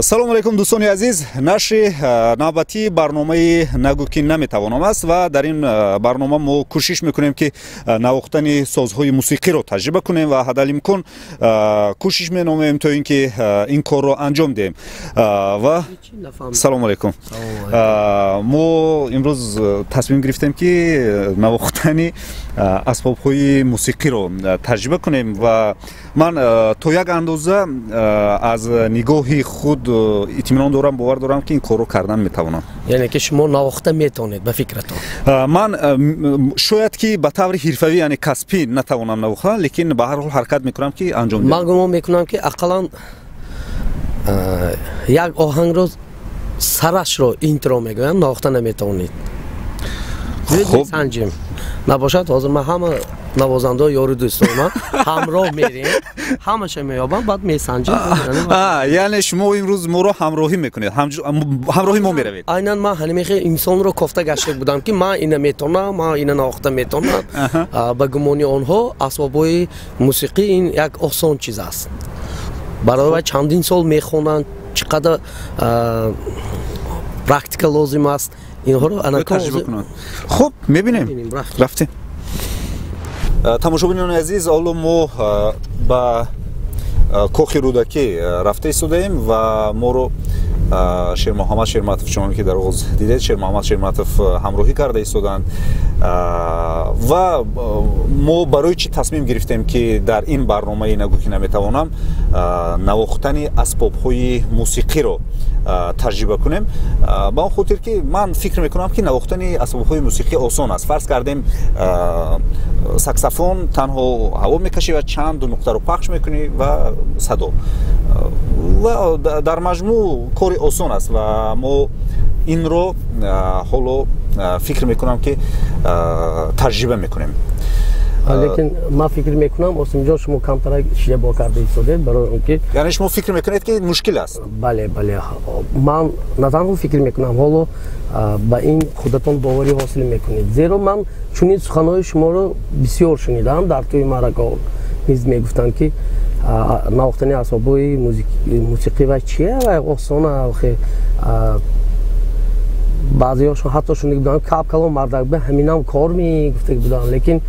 Салому алейкум, дӯстони азиз. Нашри навбатии барномаи «Нагӯ ки наметавонам» аст ва дар ин барнома мо кӯшиш мекунем, ки навохтани созҳои мусиқиро таҷриба кунем ва ҳадалимкон кӯшиш менамоем, то ин ки ин корро анҷом диҳем. Ва салому алейкум, мо имрӯз тасмим гирифтем, ки навохтани асбобҳои мусиқиро таҷриба кунем ва ман то як андоза аз нигоҳи худ итминон дорам, бовар дорам, ки ин корро кардан метавонам. Яъне ки шумо навохта метавонед, ба фикратон? Ман шояд ки ба таври ҳирфавӣ, яъне касбӣ натавонам навохтан, лекин ба ҳар ҳол ҳаракат мекунам, ки анҷом диҳам. Ман гумон мекунам, ки ақаллан як оҳангро, сарашро, интро мегӯянд, навохта наметавонед. Санҷим набошад, ҳозир ман ҳама навозандаҳо, ёру дӯстони ман ҳамроҳ мерем, ҳамаша меёбам, баъд месанҷем. Яъне шумо имрӯз моро ҳамроҳӣ мекунед, ҳамроҳи мо меравед? Айнан, ман ҳамин инсонро кофта гашта будам, ки ман ина метавонам, ман ина навохта метавонам. Ба гумони онҳо асбобҳои мусиқӣ ин як осон чиз аст. Барои вай чандин сол мехонанд, чӣ қадар практика лозим аст, инҳоро таҷриба кунанд. Хуб, мебинем, рафтем. Тамошобинони азиз, ҳоло мо ба кохи Рӯдакӣ рафта истодаем ва моро Шермуҳаммад Шерматов, чуноне ки дар оғоз дидед, Шермуҳаммад Шерматов ҳамроҳӣ карда истоданд. Ва мо барои чӣ тасмим гирифтем, ки дар ин барномаи «Нагӯ ки наметавонам» навохтани асбобҳои мусиқиро таҷриба кунем? Ба он хотир, ки ман фикр мекунам, ки навохтани асбобҳои мусиқӣ осон аст. Фарз кардем, саксофон, танҳо ҳаво мекашӣ ва чанд нуқтаро пахш мекунӣ ва садо, ва дар маҷмӯъ кори осон аст. Ва мо инро ҳоло фикр мекунам, ки таҷриба мекунем. Лекин ман фикр мекунам, Осимҷон, шумо камтарак иштибоҳ карда истодед, барои он ки Яъне шумо фикр мекунед, ки мушкил аст? Бале, ман на танҳо фикр мекунам, ҳоло ба ин худатон боварӣ ҳосил мекунед, зеро ман чунин суханҳои шуморо бисёр шунидам. Дар тӯи маъракаҳо низ мегуфтанд, ки навохтани асбобҳои мусиқӣ ва чия, ва осона. Охе, баъзеҳошон ҳатто шунида будам, кап-калон мардак ба ҳаминам кор мегуфта буданд. Лекин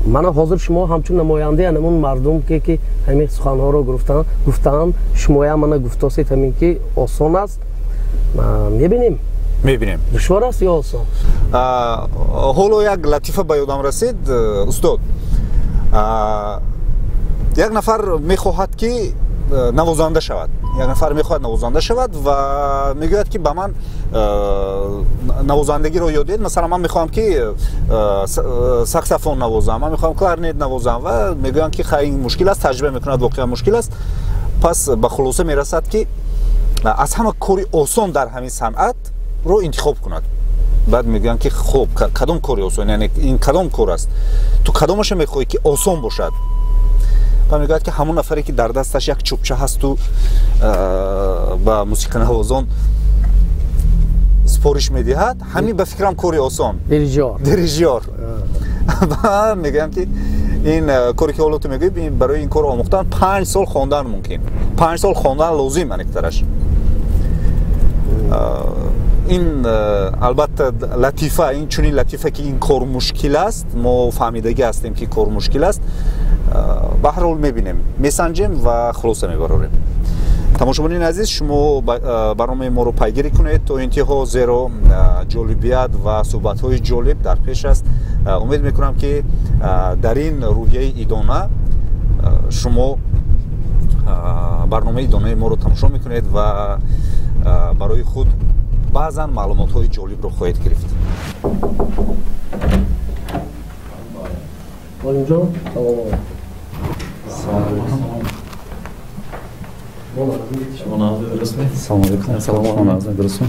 мана ҳозир шумо ҳамчун намояндаи анамун мардум, ки ҳамин суханҳоро гуфтанд, шумоям мана гуфтосед ҳамин, ки осон аст. Мебинем. Мебинем. Душвор аст ё осон. Ҳоло як латифа ба ёдам расид, устод. Як нафар мехоҳад, ки навозанда шавад, як нафар мехоҳад навозанда шавад ва мегӯяд, ки ба ман навозандагиро ёд диҳед. Масалан, ман мехоҳам, ки саксофон навозам, ман мехоҳам кларнет навозам. Ва мегӯянд, ки хай, ин мушкил аст. Таҷриба мекунад, воқеан мушкил аст. Пас ба хулоса мерасад, ки аз ҳама кори осон дар ҳамин санъатро интихоб кунад. Баъд мегӯянд, ки хуб, кадом кори осон, яъне ин кадом кор аст, ту кадомаша мехоҳӣ, ки осон бошад? Ва мегӯяд, ки ҳамон нафаре, ки дар дасташ як чӯбча ҳасту ба мусиқанавозон супориш медиҳад, ҳамин ба фикрам кори осон. Дирижёр. Дирижёр. Ва мегӯям, ки ин коре, ки ҳоло ту мегӯӣ, барои ин кор омӯхтан 5 сол хондан мумкин, 5 сол хондан лозим аниқтараш. Ин албатта латифа, ин чунин латифа, ки ин кор мушкил аст, мо фаҳмидагӣ ҳастем, ки кор мушкил аст. Ба ҳар ҳол мебинем, месанҷем ва хулоса мебарорем. Тамошобинони азиз, шумо барномаи моро пайгирӣ кунед то интиҳо, зеро ҷолибият ва суҳбатҳои ҷолиб дар пеш аст. Умед мекунам, ки дар ин рӯҳияи идона шумо барномаи идонаи моро тамошо мекунед ва барои худ баъзан маълумотҳои ҷолибро хоҳед гирифт. Олимҷон, салом. Салому алейкум, салом, дурустме?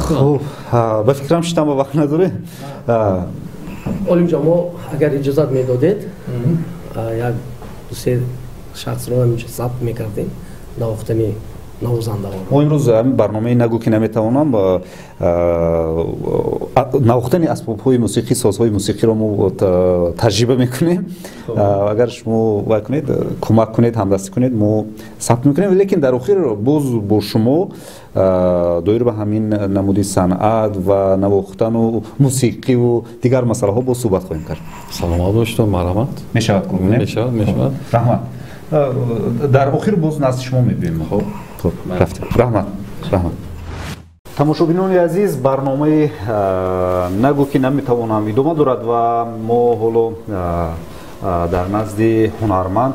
Хуб, ба фикрам, шитам ба вақт надорем. Олимҷон, мо агар иҷозат медодед, як дусе шахсро ҳаминҷо сабт мекардем навохтани. навозандаҳоро. Мо имрӯз ҳамин барномаи нагӯ ки наметавонам навохтани асбобҳои мусиқӣ, созҳои мусиқиро мо таҷриба мекунем. Агар шумо вай кунед, кӯмак кунед, ҳамдастӣ кунед, мо сабт мекунем, лекин дар охир боз бо шумо доир ба ҳамин намуди санъат ва навохтану мусиқиву дигар масъалаҳо боз суҳбат хоҳем кард. Саломат бошед, марҳамат. Мешавад кӯмак? Мешавад, мешавад. Раҳмат. Дар охир боз назди шумо мебиёем. Хуб. Хуб, рафтем. Раҳмат, раҳмат. Тамошобинони азиз, барномаи нагӯ ки наметавонам идома дорад ва мо ҳоло дар назди ҳунарманд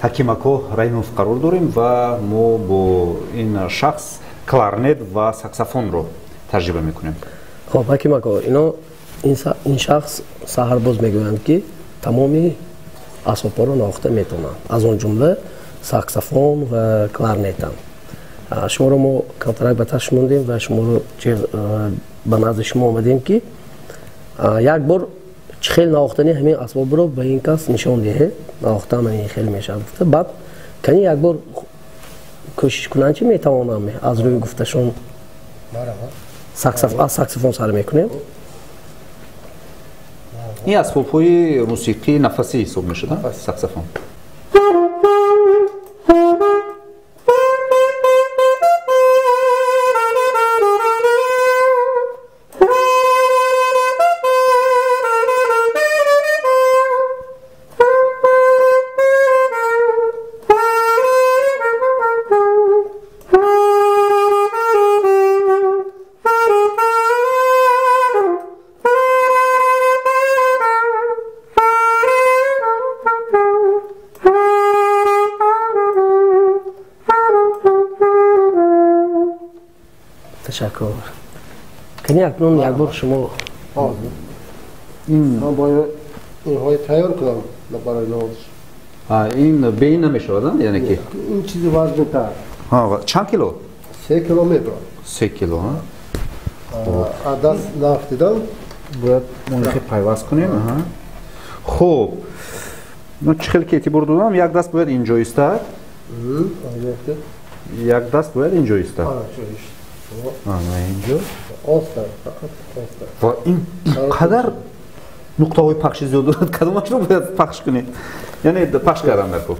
Ҳакимако Раҳимов қарор дорем ва мо бо ин шахс кларнет ва саксофонро таҷриба мекунем. Хуб, Ҳакимако, ино ин шахс саҳарбоз мегӯянд, ки тамоми асбобҳоро навохта метавонанд, аз он ҷумла саксофон ва кларнетам. Шуморо мо контракт ба таш мондем ва шуморо ба назди шумо омадем, ки як бор чӣ хел навохтани ҳамин асбобро ба ин кас нишон диҳед. Навохтан ин хел мешавад гуфта, баъд кани як бор кӯшиш кунанд, чи метавонам аз рӯи гуфташон. Аз саксофон сар мекунем. Ин асбобҳои мусиқии нафасӣ ҳисоб мешавад, саксофон. Ташаккур. Кани акнун як бор шумо ман бояд инҳои тайёр кунам барои навозиш. Ин бе ин намешавад, яъне ки ин чизи вазнинтар. Чанд кило? 3 кило мебарад. 3 кило. Аз даст нафтидам. Бояд мо пайваст кунем. Хуб, чӣ хел ки эътибор додам, як даст бояд инҷо истад, як даст бояд инҷо истад. Инҷо ва ин қадар нуқтаҳои пахши зиёд дорад, кадомашро бояд пахш кунед? Яъне пахш кардан дар кор.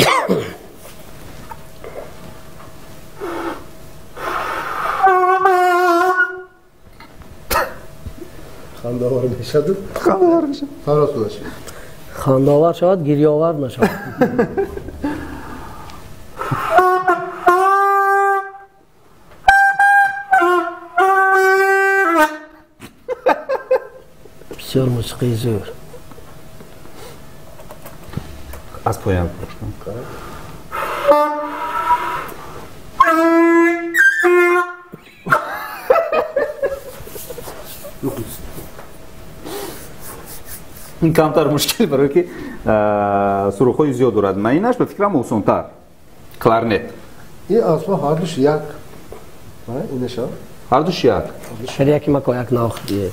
Хандаовар мешавад. Хандаовар мешавад. Фарос мешавад. Хандаовар шавад, гирёовар нашавад. Бисёр мусиқии зӯр. Аз поям пахш кунам. Ин камтар мушкил, барое ки сурохҳои зиёд дорад. Маинаш ба фикрам осонтар. Кларнет. Ин асбоб ҳардуш як. Инаша? Ҳардуш як. Ҳар яки мако як навохт диҳед.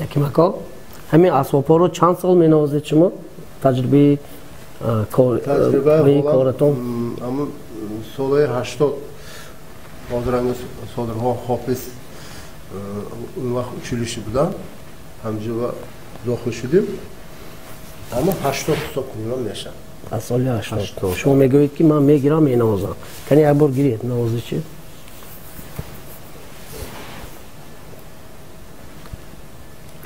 Ҳакимако, ҳамин асбобҳоро чанд сол менавозед шумо? Таҷрибаи коратон? Ҳамун солҳои 80 ҳозиранги Содирхон Ҳофиз он вақт училище будам, ҳамҷо дохил шудем. Аммо 80 ҳисоб кунем мешавад. Аз соли 80. Шумо мегӯед ки ман мегирам, менавозам. Кани як бор гиред, навозӣ чи?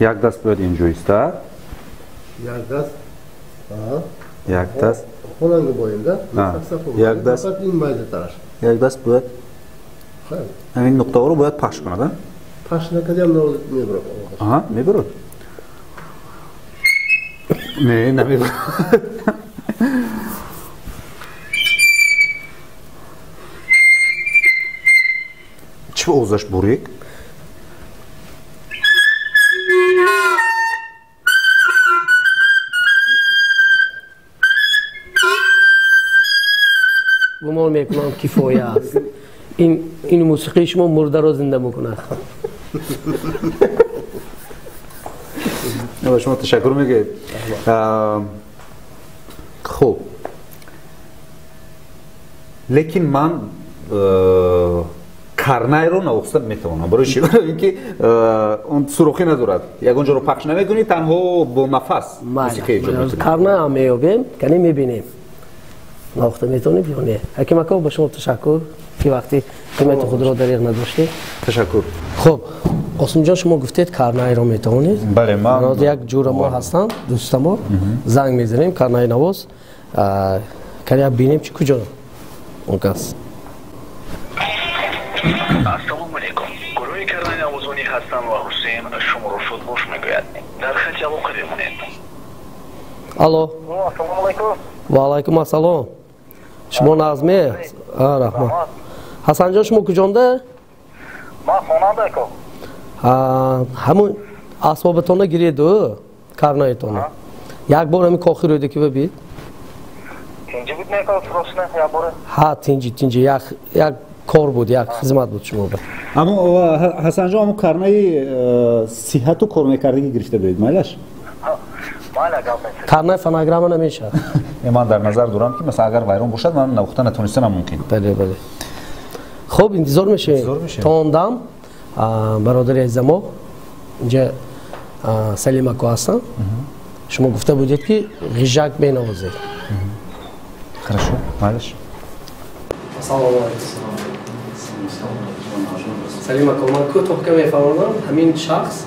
Як даст бояд инҷо истад. Як даст. Як даст. Хонанги боем, да? Як даст. Ин майдатараш. Як даст бояд. Ҳамин нуқтаҳоро бояд пахш кунад, а? Пахш накардам, мебурад. Аҳа, мебурад. Не, намебурад. Чӣ овозаш бурик? Гумон мекунам кифоя аст. Ин мусиқии шумо мурдаро зинда мекунад. Ба шумо ташаккур мегӯем. Хуб, лекин ман карнайро навохта метавонам. Барои чӣ? Барои ин ки он сурохӣ надорад, ягон ҷоро пахш намекунӣ, танҳо бо нафас мусиқӣ эҷод мекунӣ. Карнай ҳам меёбем, кани мебинем навохта метавонем ё не. Ҳаким ака, ба шумо ташаккур ки вақти қимати худро дариғ надоштед. Ташаккур. Хуб, Қосимҷон, шумо гуфтед карнайро метавонед. Бале, ман як ҷура мо ҳастанд, дӯстамо, занг мезанем, карнайнавоз, кани як бинем чи куҷо он кас. Ассалому алайкум. Гурӯҳи карнайнавозони Ҳасан ва Ҳусейн шуморо шудбош мегӯяд. Дар хати алоқа бимонед. Алло. Ассалому алайкум. Ва алайкум ассалом. Шумо нағзме? Раҳмат. Ҳасанҷон, шумо куҷонда? Ман хонанда ака. Ҳамун асбобатонро гиреду, карнаитонро. Як бор ҳамин кохи Рӯдакива бид. Тинҷи буд мекард ростна як бора? Ҳа, тинҷи, тинҷи. Як кор буд, як хизмат буд шумо. Аммо Ҳасанҷон, ҳамун карнаи сиҳату кор мекардагӣ гирифта будед, майлаш? Карнай фонограмма намешавад. Ман дар назар дорам ки масалан агар вайрон бошад, ман навохта натонистанам мумкин. Бале, бале. Хуб, интизор мешавем. То он дам бародари азизамо инҷа Салим ака ҳастанд. Шумо гуфта будед ки ғижак менавозед. Хорошо, майлаш. Ассалому алайкум. Салим ака, ман кӯтоҳ ка мефаҳмонам, ҳамин шахс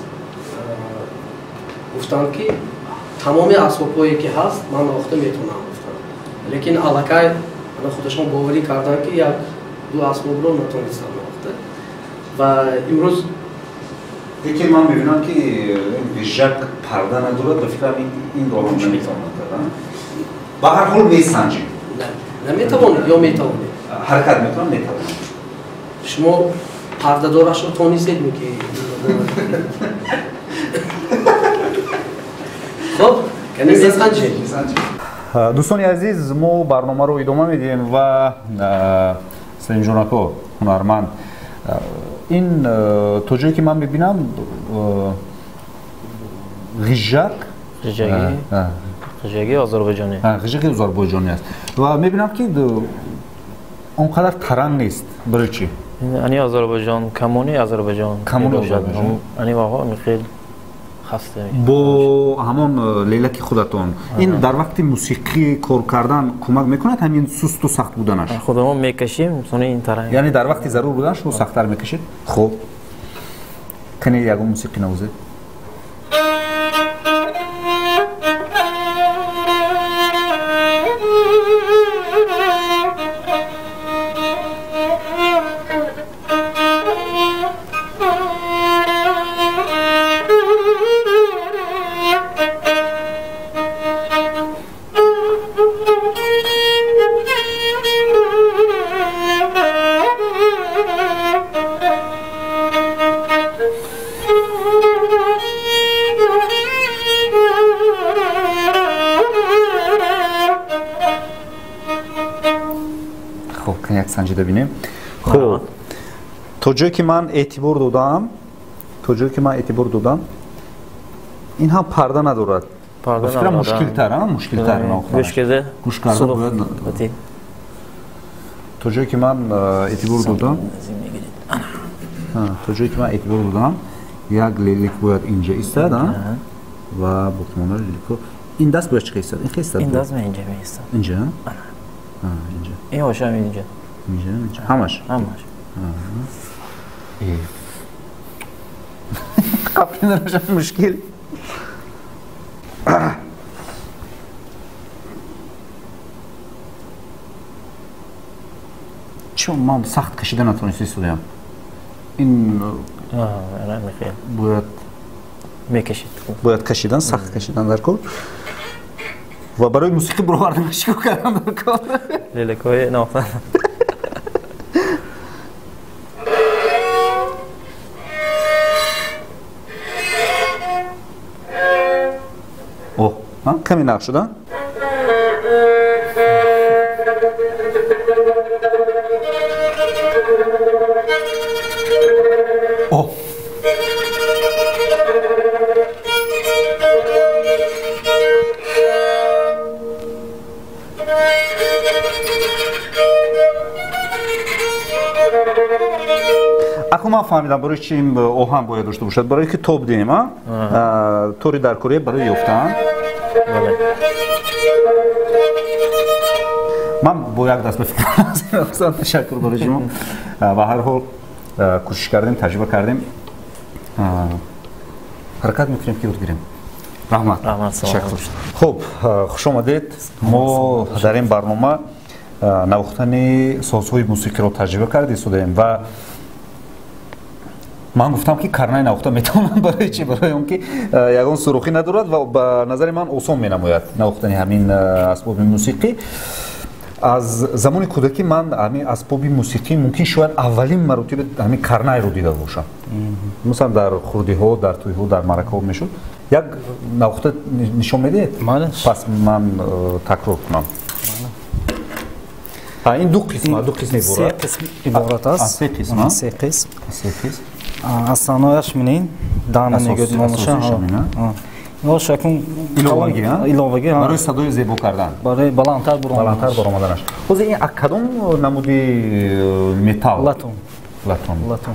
гуфтанд ки тамоми асбобҳое ки ҳаст ман навохта метавонам гуфтанд. Лекин аллакай худашон боварӣ карданд ки як ду асбобро натонистанд навохта. Ва имрӯз лекин ман мебинам ки ғижак парда надорад, ба фикрам инро ҳам наметавонам кардан. Ба ҳар ҳол месанҷем. Наметавонед ё метавонед? Ҳаракат мекунам, метавонам. Шумо пардадорашро тонистед ки? Хуб, кани месанҷем. Дӯстони азиз, мо барномаро идома медиҳем ва Салимҷон ака, ҳунарманд, ин то ҷое ки ман мебинам ғижак ғижаги озарбойҷонӣ, ғижаки озарбойҷонӣ аст ва мебинам ки он қадар таранг нест. Барои чӣ? Ани Озарбойҷон, камони Озарбойҷон, камони Озарбойҷон, ани ваҳо михел хаста бо ҳамон лелаки худатон. Ин дар вақти мусиқӣ кор кардан кӯмак мекунад ҳамин сусту сахт буданаш? Худамо мекашем, сони ин таранг. Яъне дар вақти зарур будан шумо сахттар мекашед? Хуб, кане ягон мусиқӣ навозед. Санҷида бинем. Хуб, то ҷое ки ман эътибор додам, то ҷое ки ман эътибор додам, ин ҳам парда надорад. Фикрам мушкилтар, мушкилтар. Гӯш карда, гӯш карда бояд. То ҷое ки ман эътибор додам, то ҷое ки ман эътибор додам, як лелик бояд инҷа истад, ва боқимонда леликҳо. Ин даст бояд чӣ истад? Ин хел истад? Ин даст инҷа меистад. Инҷа? Инҷа. Ин ошам инҷа. Инҷа, инҷа. Ҳамаш? Ҳамаш. Қапиданашам мушкил. Чун ман сахт кашида натонистӣ истодаям. Ин бояд мекашид. Бояд кашидан, сахт кашидан дар кор. Ва барои мусиқӣ баровардан чӣ кор кардан дар кор? Лелекои навохтан. О, каме нағз шуда? О, акун ман фаҳмидам барои чи ин оҳанг бояд дошта бошад, барое ки тоб диҳем, а тори дар корея барои ёфтан. Ман бо як даст ба фикрам. Ташаккур барои шумо. Ба ҳар ҳол кӯшиш кардем, таҷриба кардем, ҳаракат мекунем ки ёд гирем. Раҳмат. Ташаккур. Хуб, хуш омадед. Мо дар ин барнома навохтани созҳои мусиқиро таҷриба карда истодаем ва ман гуфтам ки карнай навохта метавонам. Барои чи? Барои он ки ягон сурохӣ надорад ва ба назари ман осон менамояд навохтани ҳамин асбоби мусиқӣ. Аз замони кӯдакӣ ман ҳамин асбоби мусиқӣ мумкин шояд аввалин маротиба ҳамин карнайро дида бошам. Масалан дар хурдиҳо, дар тӯйҳо, дар маъракаҳо мешуд. Як навохта нишон медиҳед? Пас ман такрор кунам. Ин ду қисм, ду қисм иборат. Се қисм иборат аст. Се қисм. Се қисм. Се қисм. Асанояш минин дана мегӯяд номаша. Нош акун иловагӣ, иловагӣ барои садои зебо кардан, барои баландтар баромаданаш. Ҳозир ин кадом намуди металл? Латун. Латун. Латун.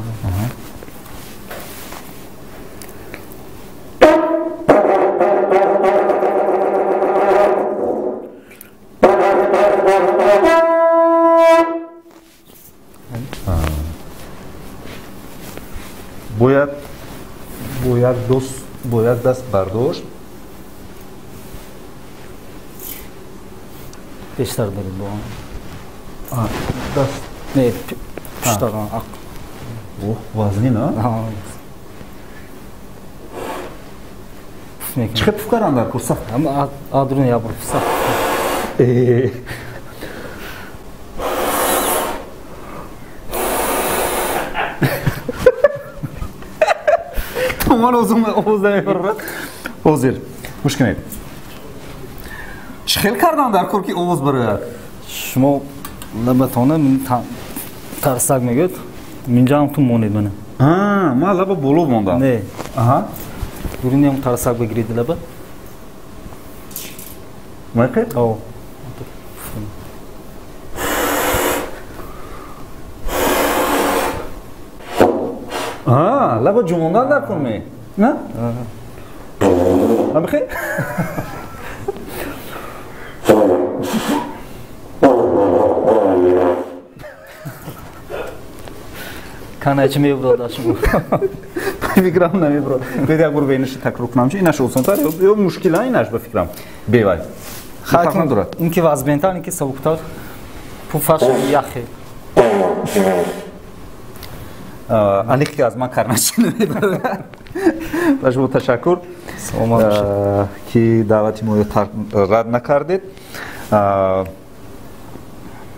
Бояд бо як даст бардошт. Пештар даред бо даст. Не, пуштар. Оҳ, вазнин, а? Чӣ хел пуф кардан дар кор? Сахт. Адрун як бор сахт. Ман овоз намебарорад. Ҳозир гӯш кунед, чӣ хел кардан дар кор ки овоз барояд? Шумо лабатона тарсак мегӯяд, минҷаам ту монед мана. Ман лаба боло мондам. Не, дуринам тарсак бигиред лаба. Майқе? Лаба ҷумондан дар кор ме? На? Амихе? Каначи мебурад аз шумо? Фикрам намебурад. Бед як бор ба инаш такрор кунам, чи инаш осонтар ё мушкил инаш ба фикрам? Бевай. Фарқ надорад. Ин ки вазбентар, ин ки сабуктар, пуфаш яхе. Аниқ ки аз ман карначи намебарад. Ба шумо ташаккур, ки даъвати моро рад накардед.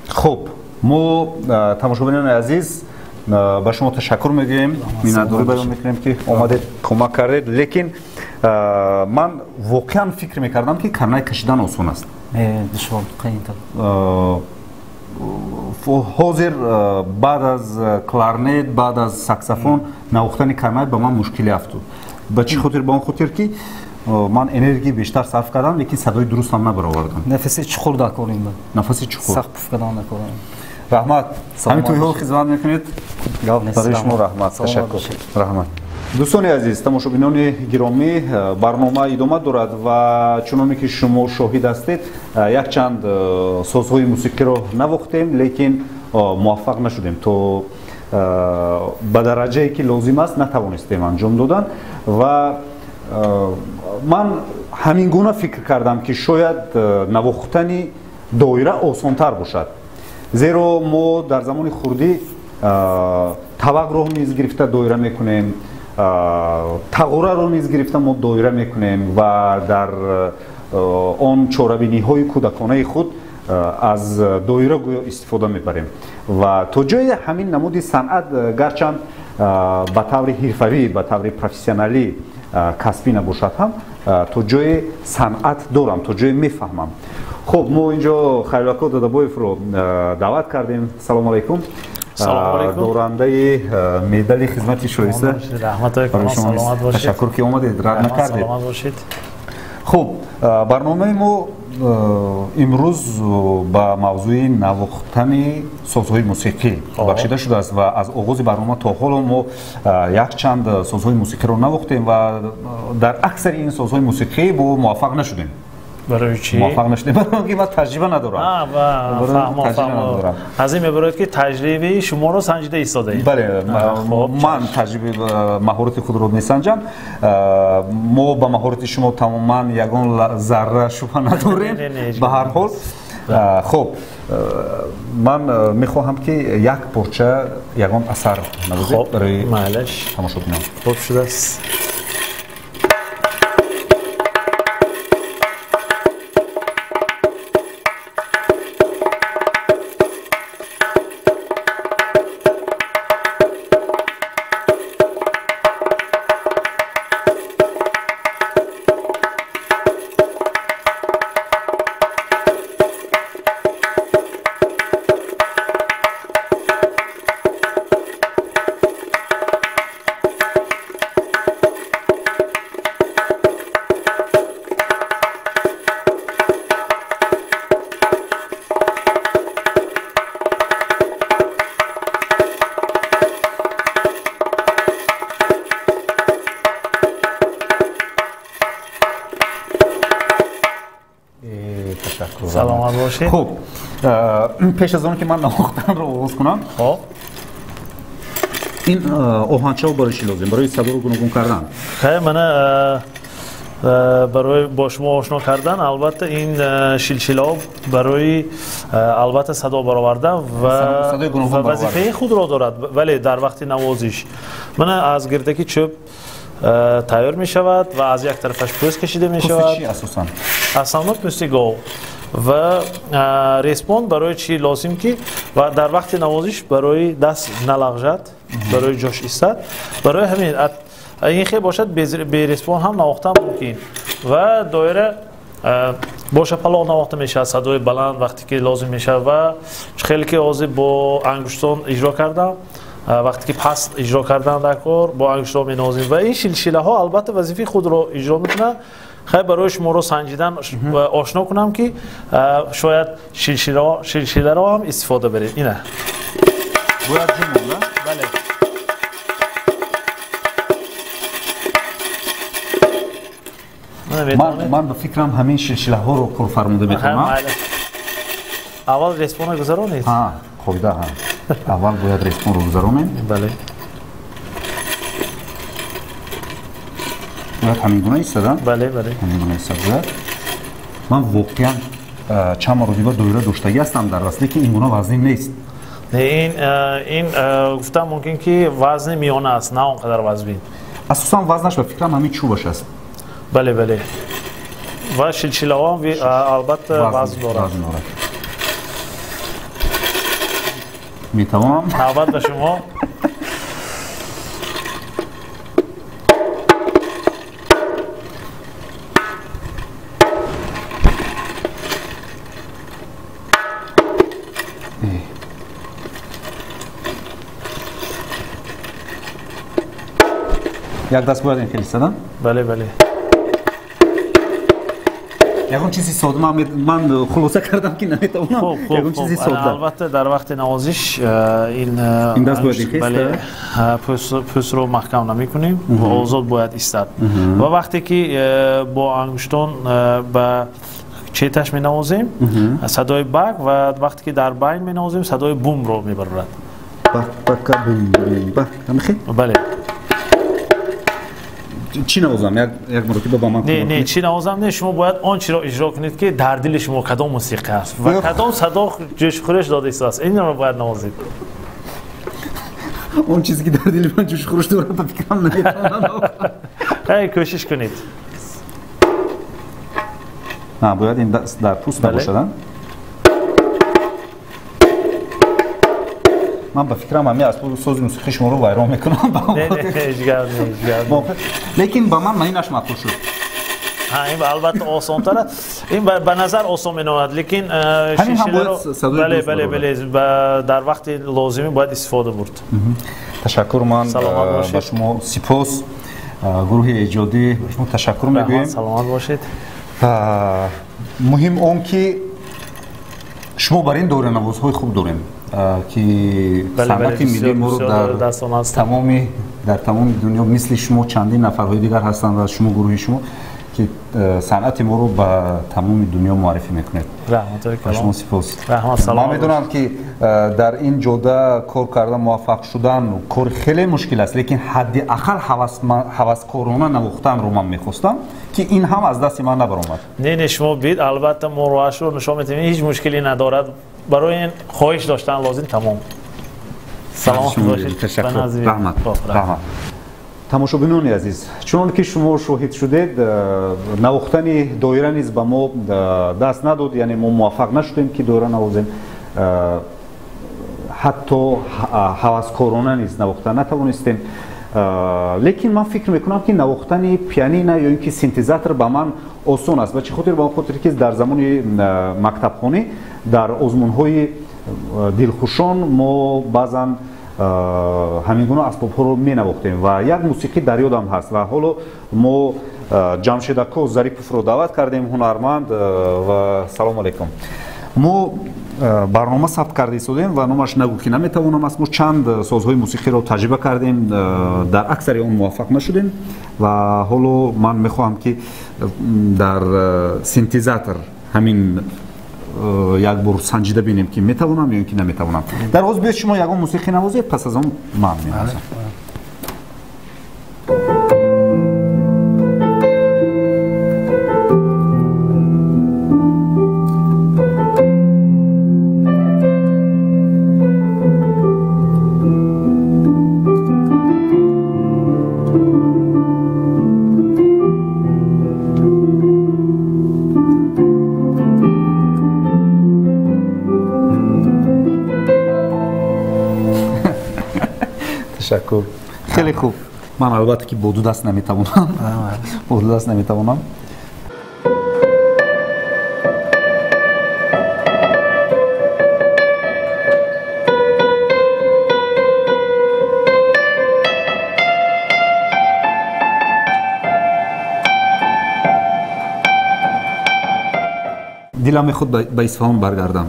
Хуб, мо тамошобинони азиз ба шумо ташаккур мегӯем, миннатдорӣ баён мекунем ки омадед, кӯмак кардед. Лекин ман воқеан фикр мекардам ки карнай кашидан осон аст. Душвор, қийинтар. Ҳозир баъд аз кларнет, баъд аз саксофон навохтани карнай ба ман мушкиле афтод. Ба чӣ хотир? Ба он хотир ки ман энергия бештар сарф кардам, лекин садои дурустам набаровардам. Нафаси чуқур дакор ин. Нафаси чуқур. Сахт пуф кардан дакор. Раҳмат. Ҳамин тӯйҳо хизмат мекунед. Барои шумо раҳмат. Ташаккур. Раҳмат. Дӯстони азиз, тамошобинони гиромӣ, барнома идома дорад ва чуноне ки шумо шоҳид ҳастед, якчанд созҳои мусиқиро навохтем, лекин муваффақ нашудем, то ба дараҷае ки лозим аст натавонистем анҷом додан. Ва ман ҳамин гуна фикр кардам ки шояд навохтани доира осонтар бошад, зеро мо дар замони хурдӣ тавақро низ гирифта доира мекунем, тағораро низ гирифта мо доира мекунем ва дар он чорабиниҳои кӯдаконаи худ аз доира гӯё истифода мебарем ва то ҷое ҳамин намуди санъат гарчанд ба таври ҳирфавӣ, ба таври профессионалӣ касбӣ набошад ҳам, то ҷое санъат дорам, то ҷое мефаҳмам. Хуб, мо инҷо Хайрулло Додабоевро даъват кардем. Салому алайкум. Дорандаи медали хизмати шоиста. Ташаккур ки омадед, рад накардед. Хуб, барномаи мо имрӯз ба мавзӯи навохтани созҳои мусиқӣ бахшида шудааст ва аз оғози барнома то ҳоло мо якчанд созҳои мусиқиро навохтем ва дар аксари ин созҳои мусиқӣ мо муваффақ нашудем. Барои чӣ? Муваффақ нашудем, барои ки ман таҷриба надорам. Фаҳмо. Аз ин мебарояд ки таҷрибаи шуморо санҷида истодаед. Бале, ман таҷриба маҳорати худро месанҷам. Мо ба маҳорати шумо тамоман ягон зарра шубҳа надорем. Ба ҳар ҳол, хуб, ман мехоҳам ки як порча ягон асар навозед барои тамошобинон. Хуб шудааст. Саломат бошед. Хуб, пеш аз он ки ман навохтанро оғоз кунам, ин оҳанчаҳо барои чӣ лозим? Барои садоро гуногун кардан. Хай, мана барои бо шумо ошно кардан, албатта ин шилшилаҳо барои албатта садо баровардан ва вазифаи худро дорад, вале дар вақти навозиш мана аз гирдаки чӯб тайёр мешавад ва аз як тарафаш пӯст кашида мешавад. Пӯсти чӣ асосан? Асосан пӯсти гов. Ва респон барои чӣ лозим ки ва дар вақти навозиш барои даст налағжад, барои ҷош истад. Барои ҳамин ин хел бошад, береспон ҳам навохтан мумкин. Ва доира бо шапалоқ навохта мешавад, садои баланд вақте ки лозим мешавад ва хеле ки ҳозир бо ангуштон иҷро кардам, вақте ки паст иҷро кардан дар кор бо ангуштон менавозем ва ин шилшилаҳо албатта вазифаи худро иҷро мекунанд. Хай, барои шуморо санҷидан ошно кунам ки шояд шилшиларо ҳам истифода баред. Ина бояд ҷумла? Бале. Ман ба фикрам ҳамин шилшилаҳоро корфармуда метавонам. Аввал респонро гузаронед. Қоида, аввал бояд респонро гузаронем. Бале. Бояд ҳамин гуна истода? Бале, бале. Ҳамин гуна истода бояд. Ман воқеан чанд маротиба доира доштагӣ ҳастам дар даст, лекин ин гуна вазнин нест. Ин гуфтам мумкин ки вазни миёна аст, на он қадар вазнин. Асосан вазнаш ба фикрам ҳамин чӯбаш аст. Бале, бале. Ва шилшилаҳо албатта вазн дорад. Метавонам? Навбат ба шумо. Як даст бояд ин хел истодан? Бале, бале. Ягон чизи сода ман хулоса кардам ки наметавонам. Ягон чизи сода. Албатта дар вақти навозиш ин даст бояд ин хел пӯстро маҳкам намекунем ва озод бояд истад. Ва вақте ки бо ангуштон ба четаш менавозем, садои бак, ва вақте ки дар байн менавозем, садои бумро мебарорад. Бак, бак, бум, бум, бак. Ҳамин хел? Бале. Чӣ навозам? Як маротиба ба ман Не, не, чӣ навозам не, шумо бояд он чиро иҷро кунед ки дар дили шумо кадом мусиқӣ аст ва кадом садо ҷӯшхӯриш дода истодааст. Инро бояд навозед. Он чизе ки дар дили ман ҷӯшхӯриш дорад, ба фикрам наметавонам. Хай, кӯшиш кунед. Бояд ин даст дар пӯст набошад. Ман ба фикрам ҳамин асбоби сози мусиқӣ шуморо вайрон мекунам. Лекин ба ман инаш маъқул шуд. Ин албатта осонтар аст. Ин ба назар осон меномад, лекин бале, бале, бале, дар вақти лозимӣ бояд истифода бурд. Ташаккур, ман ба шумо сипос. Гурӯҳи эҷодӣ ба шумо ташаккур мегӯем. Саломат бошед. Муҳим он ки шумо бар ин доиранавозҳои хуб дорем, ки санъати миллии моро дар тамоми дунё мисли шумо чандин нафарҳои дигар ҳастанд ва шумо гурӯҳи шумо ки санъати моро ба тамоми дунё муаррифӣ мекунед. Ба шумо сипос. Ман медонам ки дар ин ҷода кор кардан, муваффақ шудан кор хеле мушкил аст, лекин ҳадди ақал ҳаваскорона навохтанро ман мехостам, ки ин ҳам аз дасти ман набаромад. Не, не, шумо бид, албатта мо роҳашро нишон медиҳем, ҳеҷ мушкиле надорад. Барои ин хоҳиш доштан лозим, тамом. Саломат бошед. Раҳмат, раҳмат. Тамошобинони азиз, чунон ки шумо шоҳид шудед, навохтани доира низ ба мо даст надод, яъне мо муваффақ нашудем ки доира навозем, ҳатто ҳаваскорона низ навохта натавонистем. Лекин ман фикр мекунам ки навохтани пианино ё ин ки синтезатор ба ман осон аст. Ба чӣ хотир? Ба он хотир ки дар замони мактабхонӣ дар озмунҳои дилхушон мо баъзан ҳамин гуна асбобҳоро менавохтем ва як мусиқӣ дар ёдам ҳаст. Ва ҳоло мо Ҷамшедако Зариповро даъват кардем, ҳунарманд, ва салому алайкум. Мо барнома сабт карда истодем ва номаш «Нагӯ ки наметавонам» аст. Мо чанд созҳои мусиқиро таҷриба кардем, дар аксари он муваффақ нашудем ва ҳоло ман мехоҳам ки дар синтезатор ҳамин як бор санҷида бинем ки метавонам ё ин ки наметавонам. Дар оғоз биёед шумо ягон мусиқӣ навозед, пас аз он ман менавозам. Ташаккур. Хеле хуб. Ман албатта ки бо ду даст наметавонам. Бо ду даст наметавонам. Дилам мехоҳад ба Исфаҳон баргардам.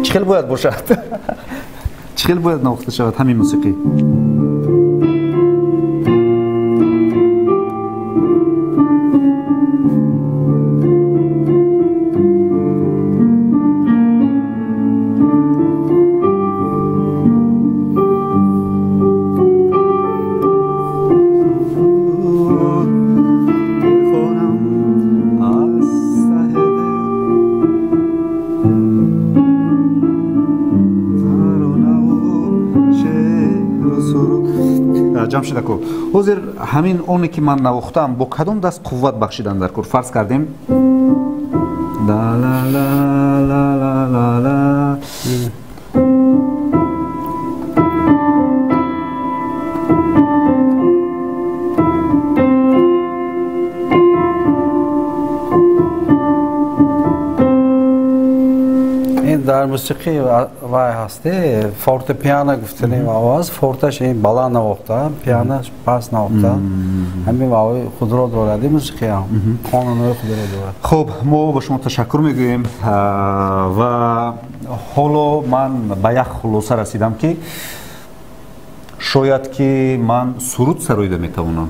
Чӣ хел бояд бошад? Чӣ хел бояд навохта шавад ҳамин мусиқӣ? Ҷамшедако, ҳозир ҳамин оне ки ман навохтам, бо кадом даст қувват бахшидан дар кор? Фарз кардем ла ла ла ла ла ла. Дар мусиқӣ вай ҳасте, фортепиано гуфтанем овоз, форташ ин баланд навохта, пиано паст навохта. Ҳамин вай худро дорад, ин мусиқӣ ҳам қонунҳои худро дорад. Хуб, мо ба шумо ташаккур мегӯем ва ҳоло ман ба як хулоса расидам ки шояд ки ман суруд сароида метавонам.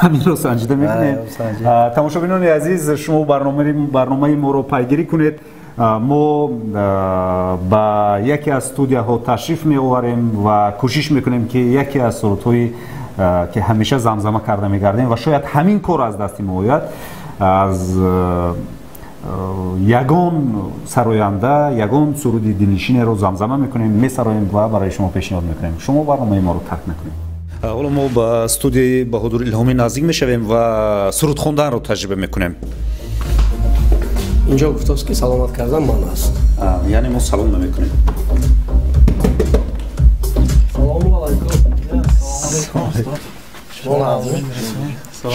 Ҳаминро санҷида мекунем. Тамошобинони азиз, шумо барномаи моро пайгирӣ кунед. Мо ба яке аз студияҳо ташриф меоварем ва кӯшиш мекунем ки яке аз сурудҳои ки ҳамеша замзама карда мегардем ва шояд ҳамин кор аз дасти мо ояд, аз ягон сароянда ягон суруди дилнишинеро замзама мекунем, месароем ва барои шумо пешниҳод мекунем. Шумо барномаи моро тарк накунед. Ҳоло мо ба студияи Баҳодур Илҳомӣ наздик мешавем ва суруд хонданро таҷриба мекунем. Инҷо гуфтааст, ки саломат кардан ман аст. Яъне мо салом намекунем. Салому алайкум.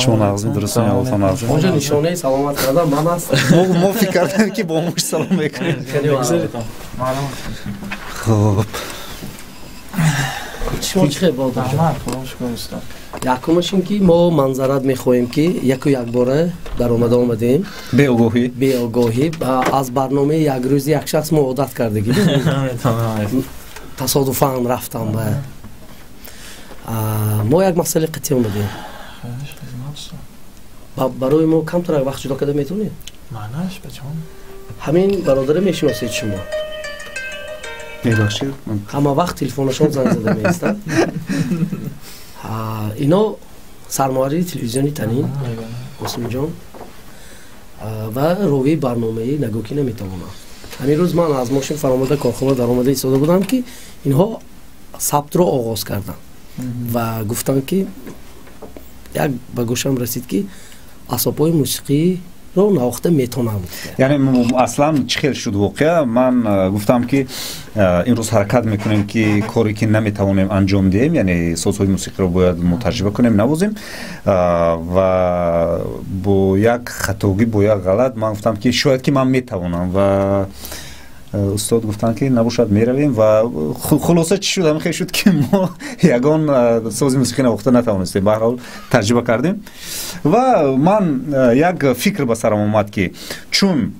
Шумо нағзми, дуруст нағзми. Онҷо нишонаи саломат кардан ман аст. Мо фикр кардем, ки бо муш салом мекунем. Хуб. Шумо чӣ хел Баҳодур? Якумаш ин ки мо манзарат мехоҳем, ки яку якбора даромада омадем. Беогоҳӣ. Беогоҳӣ. Аз барномаи як рӯзи як шахс мо одат кардагӣ. Тасодуфан рафтам ба мо як масъалаи қатъӣ омадем. Барои мо камтар вақт ҷудо карда метавонед? Маънаш бачон? Ҳамин бародаре мешиносед шумо? Мебахшед. Ҳама вақт телефонашон занг зада меистад. Ино сармуҳаррири телевизиони Танин Осимҷон ва ровии барномаи Нагӯ ки наметавонам. Ҳамин рӯз ман аз мошин фаромада корхона даромада истода будам, ки инҳо сабтро оғоз карданд ва гуфтанд, ки як ба гӯшам расид, ки асбобҳои мусиқиро навохта метонам. Яъне аслан чӣ хел шуд воқеа? Ман гуфтам, ки имрӯз ҳаракат мекунем, ки коре ки наметавонем анҷом диҳем, яъне созҳои мусиқиро бояд мо таҷриба кунем, навозем, ва бо як хатогӣ, бо як ғалат ман гуфтам, ки шояд ки ман метавонам, ва устод гуфтанд, ки набошад, меравем. Ва хулоса чӣ шуд? Ҳамин хел шуд, ки мо ягон сози мусиқӣ навохта натавонистем. Ба ҳар ҳол таҷриба кардем ва ман як фикр ба сарам омад, ки чун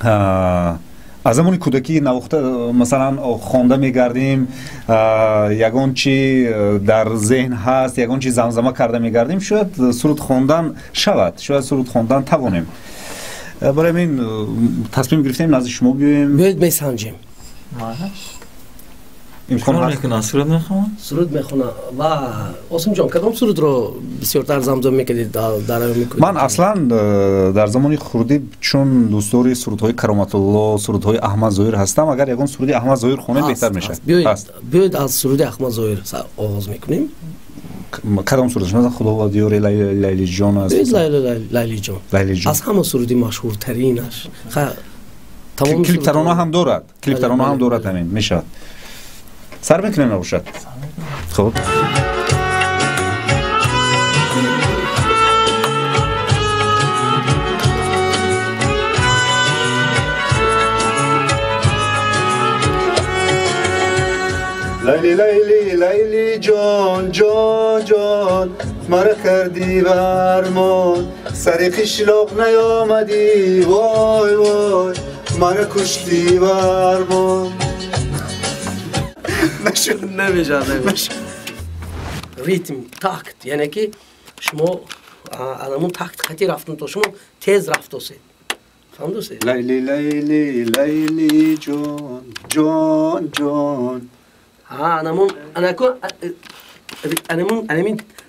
аз замони кӯдакӣ навохта, масалан, хонда мегардем, ягон чи дар зеҳн ҳаст, ягон чи замзама карда мегардем, шояд суруд хондан шавад, шояд суруд хондан тавонем. Барои ҳамин тасмим гирифтем назди шумо биёем. Биёед месанҷем. Имкон ҳаст? Суруд мехонам? Суруд мехонам. Ва Осимҷон, кадом сурудро бисёртар замзама мекардед дар айёми кӯдакӣ? Ман аслан дар замони хурдӣ, чун дӯстдори сурудҳои Кароматулло, сурудҳои Аҳмад Зоҳир ҳастам, агар ягон суруди Аҳмад Зоҳир хонем, беҳтар мешавад. Биёед аз суруди Аҳмад Зоҳир оғоз мекунем. Кадом сурудаш? Масалан, Худо диёри Лайлиҷон аст. Лайлиҷон. Аз ҳама суруди машҳуртаринаш. Клип тарона ҳам дорад. Клип тарона ҳам дорад, ҳамин мешавад. Сар мекунем набошад. Хуб. Лайли, лайли, лайли ҷон, ҷон, ҷон, мара кардӣ бармон, сари қишлоқ наёмадӣ, вой, вой, мара куштӣ бармон. Нашуд, намешавад. Ритм, такт, яъне ки шумо анамун такт хати рафтан, то шумо тез рафтосед. Фаҳмдосед? Лайли, лайли, лайли ҷон, ҷон, ҷон. Анамун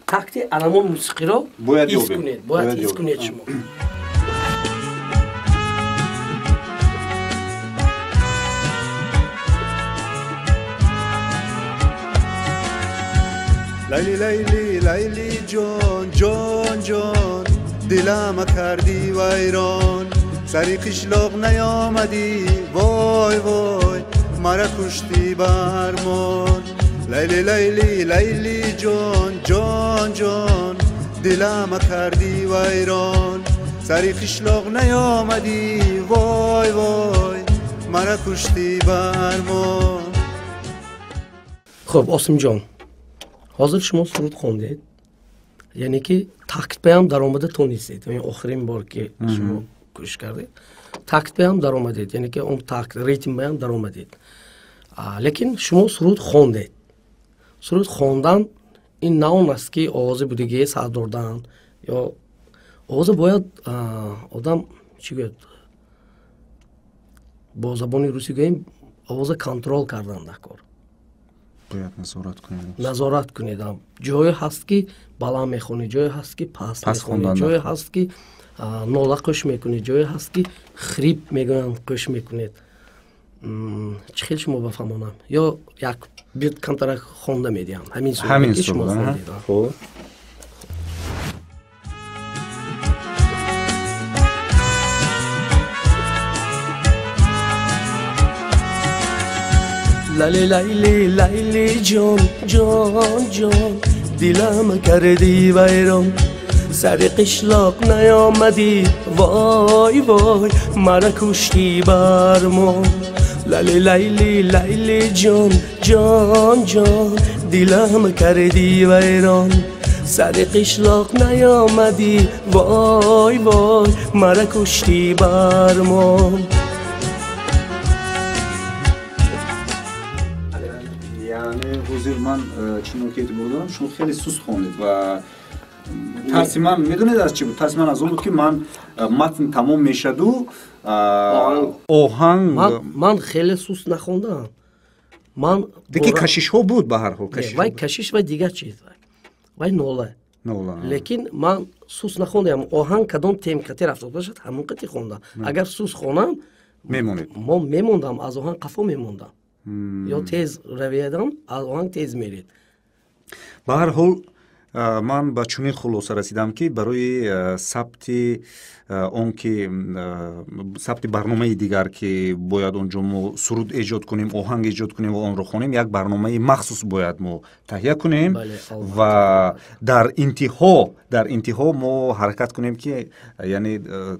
такти, анамун мусиқиро ҳис кунед, бояд ҳис кунед шумо. Лайли, лайли, лайли ҷон, ҷон, ҷон, дилама кардӣ вайрон, сари қишлоқ наёмадӣ, вой, вой, мара куштӣ бармон. Лайли, лайли, лайли ҷон, ҷон, ҷон, дилама кардӣ вайрон, сари қишлоқ наёмадӣ, вой, вой, мара куштӣ бармон. Хуб, Осимҷон, ҳозир шумо суруд хондед, яъне ки тактбаям даромада тонистед. Охирин бор ки шумо кӯшиш кардед, тактбаям даромадед, яъне ки он такт ритмбаям даромадед, лекин шумо суруд хондед. Суруд хондан ин на он аст, ки овози будигие сар дордан ё овоза бояд одам чӣ гӯяд, бо забони русӣ гӯем, овоза контрол кардан дар кор. Бояд назорат кунед. Назорат кунед. Ҷое ҳаст, ки баланд мехонӣ, ҷое ҳаст, ки паст мехонӣ, ҷое ҳаст, ки нола қӯш мекунӣ, ҷое ҳаст, ки хрип мегӯянд, қӯш мекунед. Чӣ хел шумо бафаҳмонам? Ё як бит камтарак хонда медиҳам. Ҳамин суруде ки шумо хондед. Хуб. Лали лайли лайли ҷон ҷон ҷон, дилам кардӣ вайрон, сари қишлоқ наёмадӣ, вой вой, мара куштӣ бармон. Лали лайли лайли ҷон ҷон ҷон, дилам кардӣ вайрон, сари қишлоқ наёмадӣ, вой вой, мара куштӣ бармон. Ҳозир ман чунон ки эътибор дорам, шумо хеле суст хондед ва тарси ман медонед аз чӣ буд? Тарси ман аз он буд, ки ман матн тамом мешаду оҳанг. Ман хеле суст нахондам. Ман лекин кашишҳо буд ба ҳар ҳол. Вай кашиш вай дигар чиз, вай нола. Лекин ман суст нахондам. Оҳанг кадом темп қати рафта бошад, ҳамон қати хондам. Агар суст хонам, мемонед. Мо мемондам, аз оҳанг қафо мемондам. Ё тез раведам, аз оҳанг тез меред. Ба ҳар ҳол ман ба чунин хулоса расидам, ки барои сабти он ки сабти барномаи дигар, ки бояд онҷо мо суруд эҷод кунем, оҳанг эҷод кунем ва онро хонем, як барномаи махсус бояд мо таҳия кунем ва дар интиҳо мо ҳаракат кунем, ки яъне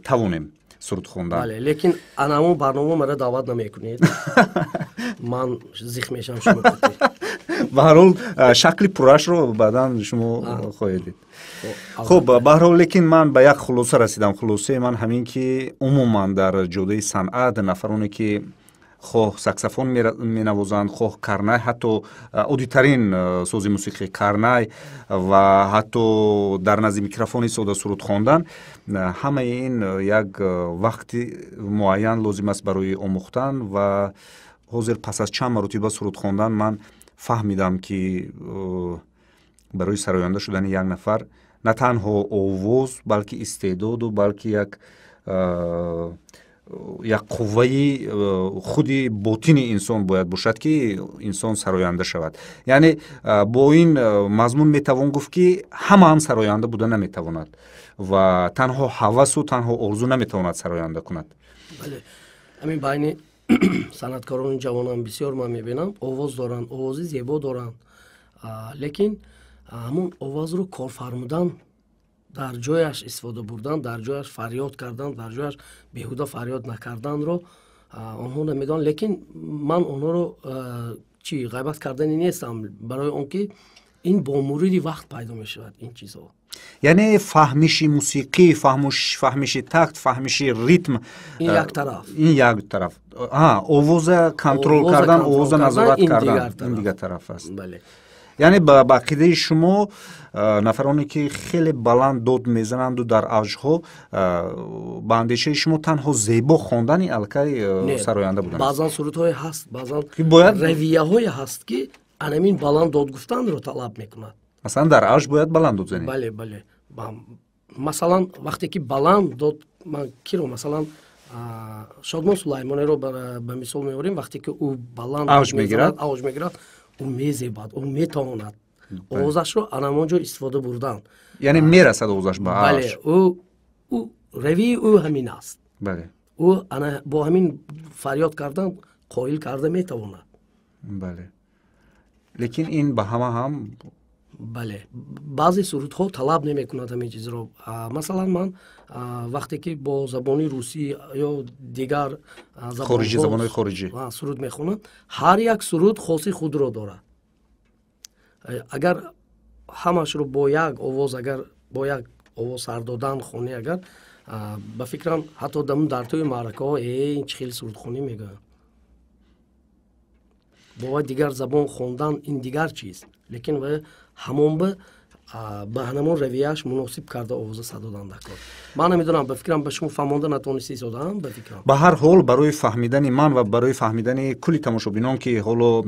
тавонем суруд хондан. Бале, лекин анамон барнома мара даъват намекунед. Ман зих мешавам шумо. Ба ҳар ҳол шакли пуррашро баъдан шумо хоҳед дид. Хуб, ба ҳар ҳол лекин ман ба як хулоса расидам. Хулосаи ман ҳамин, ки умуман дар ҷодаи санъат нафароне, ки хоҳ саксофон менавозанд, хоҳ карнай, ҳатто оддитарин сози мусиқӣ карнай ва ҳатто дар назди микрофони сода суруд хондан, ҳамаи ин як вақти муайян лозим аст барои омӯхтан. Ва ҳозир пас аз чанд маротиба суруд хондан ман фаҳмидам, ки барои сароянда шудани як нафар на танҳо овоз, балки истеъдоду, балки як қувваи худи ботини инсон бояд бошад, ки инсон сароянда шавад. Яъне бо ин мазмун метавон гуфт, ки ҳама ҳам сароянда буда наметавонад ва танҳо ҳавасу танҳо орзу наметавонад сароянда кунад. Бале, ҳамин байни санъаткорони ҷавонам бисёр ман мебинам, овоз доранд, овози зебо доранд, лекин ҳамон овозро корфармудан, дар ҷояш истифода бурдан, дар ҷояш фарёд кардан, дар ҷояш беҳуда фарёд накарданро онҳо намедонанд. Лекин ман онҳоро чӣ ғайбат кардани нестам, барои он ки ин бо мурури вақт пайдо мешавад ин чизҳо. Яъне фаҳмиши мусиқӣ, фаҳмиши такт, фаҳмиши ритм ин як тараф, ин як тараф. Овоза контрол кардан, овоза назорат кардан ин дигар тараф аст. Бале. Яъне ба ақидаи шумо нафароне, ки хеле баланд дод мезананду дар авҷҳо, ба андешаи шумо танҳо зебо хондани аллакай сароянда буданд? Баъзан сурудҳое ҳаст, баъзан равияҳое ҳаст, ки анамин баланд дод гуфтанро талаб мекунад. Масалан, дар авҷ бояд баланд дод занед. Бале, бале. Масалан, вақте ки баланд дод, ман киро масалан Шодмон Сулаймонеро ба мисол меорем, вақте ки ӯ баланд авҷ мегирад, ӯ мезебад, ӯ метавонад овозашро анамон ҷо истифода бурдан. Яъне мерасад овозаш ба авҷ. Бале, ӯ равии ӯ ҳамин аст. Бале. Ӯ ана бо ҳамин фарёд кардан қоил карда метавонад. Бале. Лекин ин ба ҳама ҳам. Бале, баъзе сурудҳо талаб намекунад ҳамин чизро. Масалан, ман вақте ки бо забони русӣ ё дигар забонҳои хориҷӣ суруд мехонам, ҳар як суруд хоси худро дорад. Агар ҳамашро бо як овоз, агар бо як овоз сар додан хонӣ, агар ба фикрам ҳатто дар тӯи маъракаҳо ин чӣ хел сурудхонӣ мегӯянд. Бо вай дигар забон хондан ин дигар чиз, лекин вай ҳамон ба Ба ҳамон равияш муносиб карда овоза садо додан дар кор. Ман намедонам, ба фикрам ба шумо фаҳмонда натонистӣ истодам, ба фикрам. Ба ҳар ҳол барои фаҳмидани ман ва барои фаҳмидани кулли тамошобинон, ки ҳоло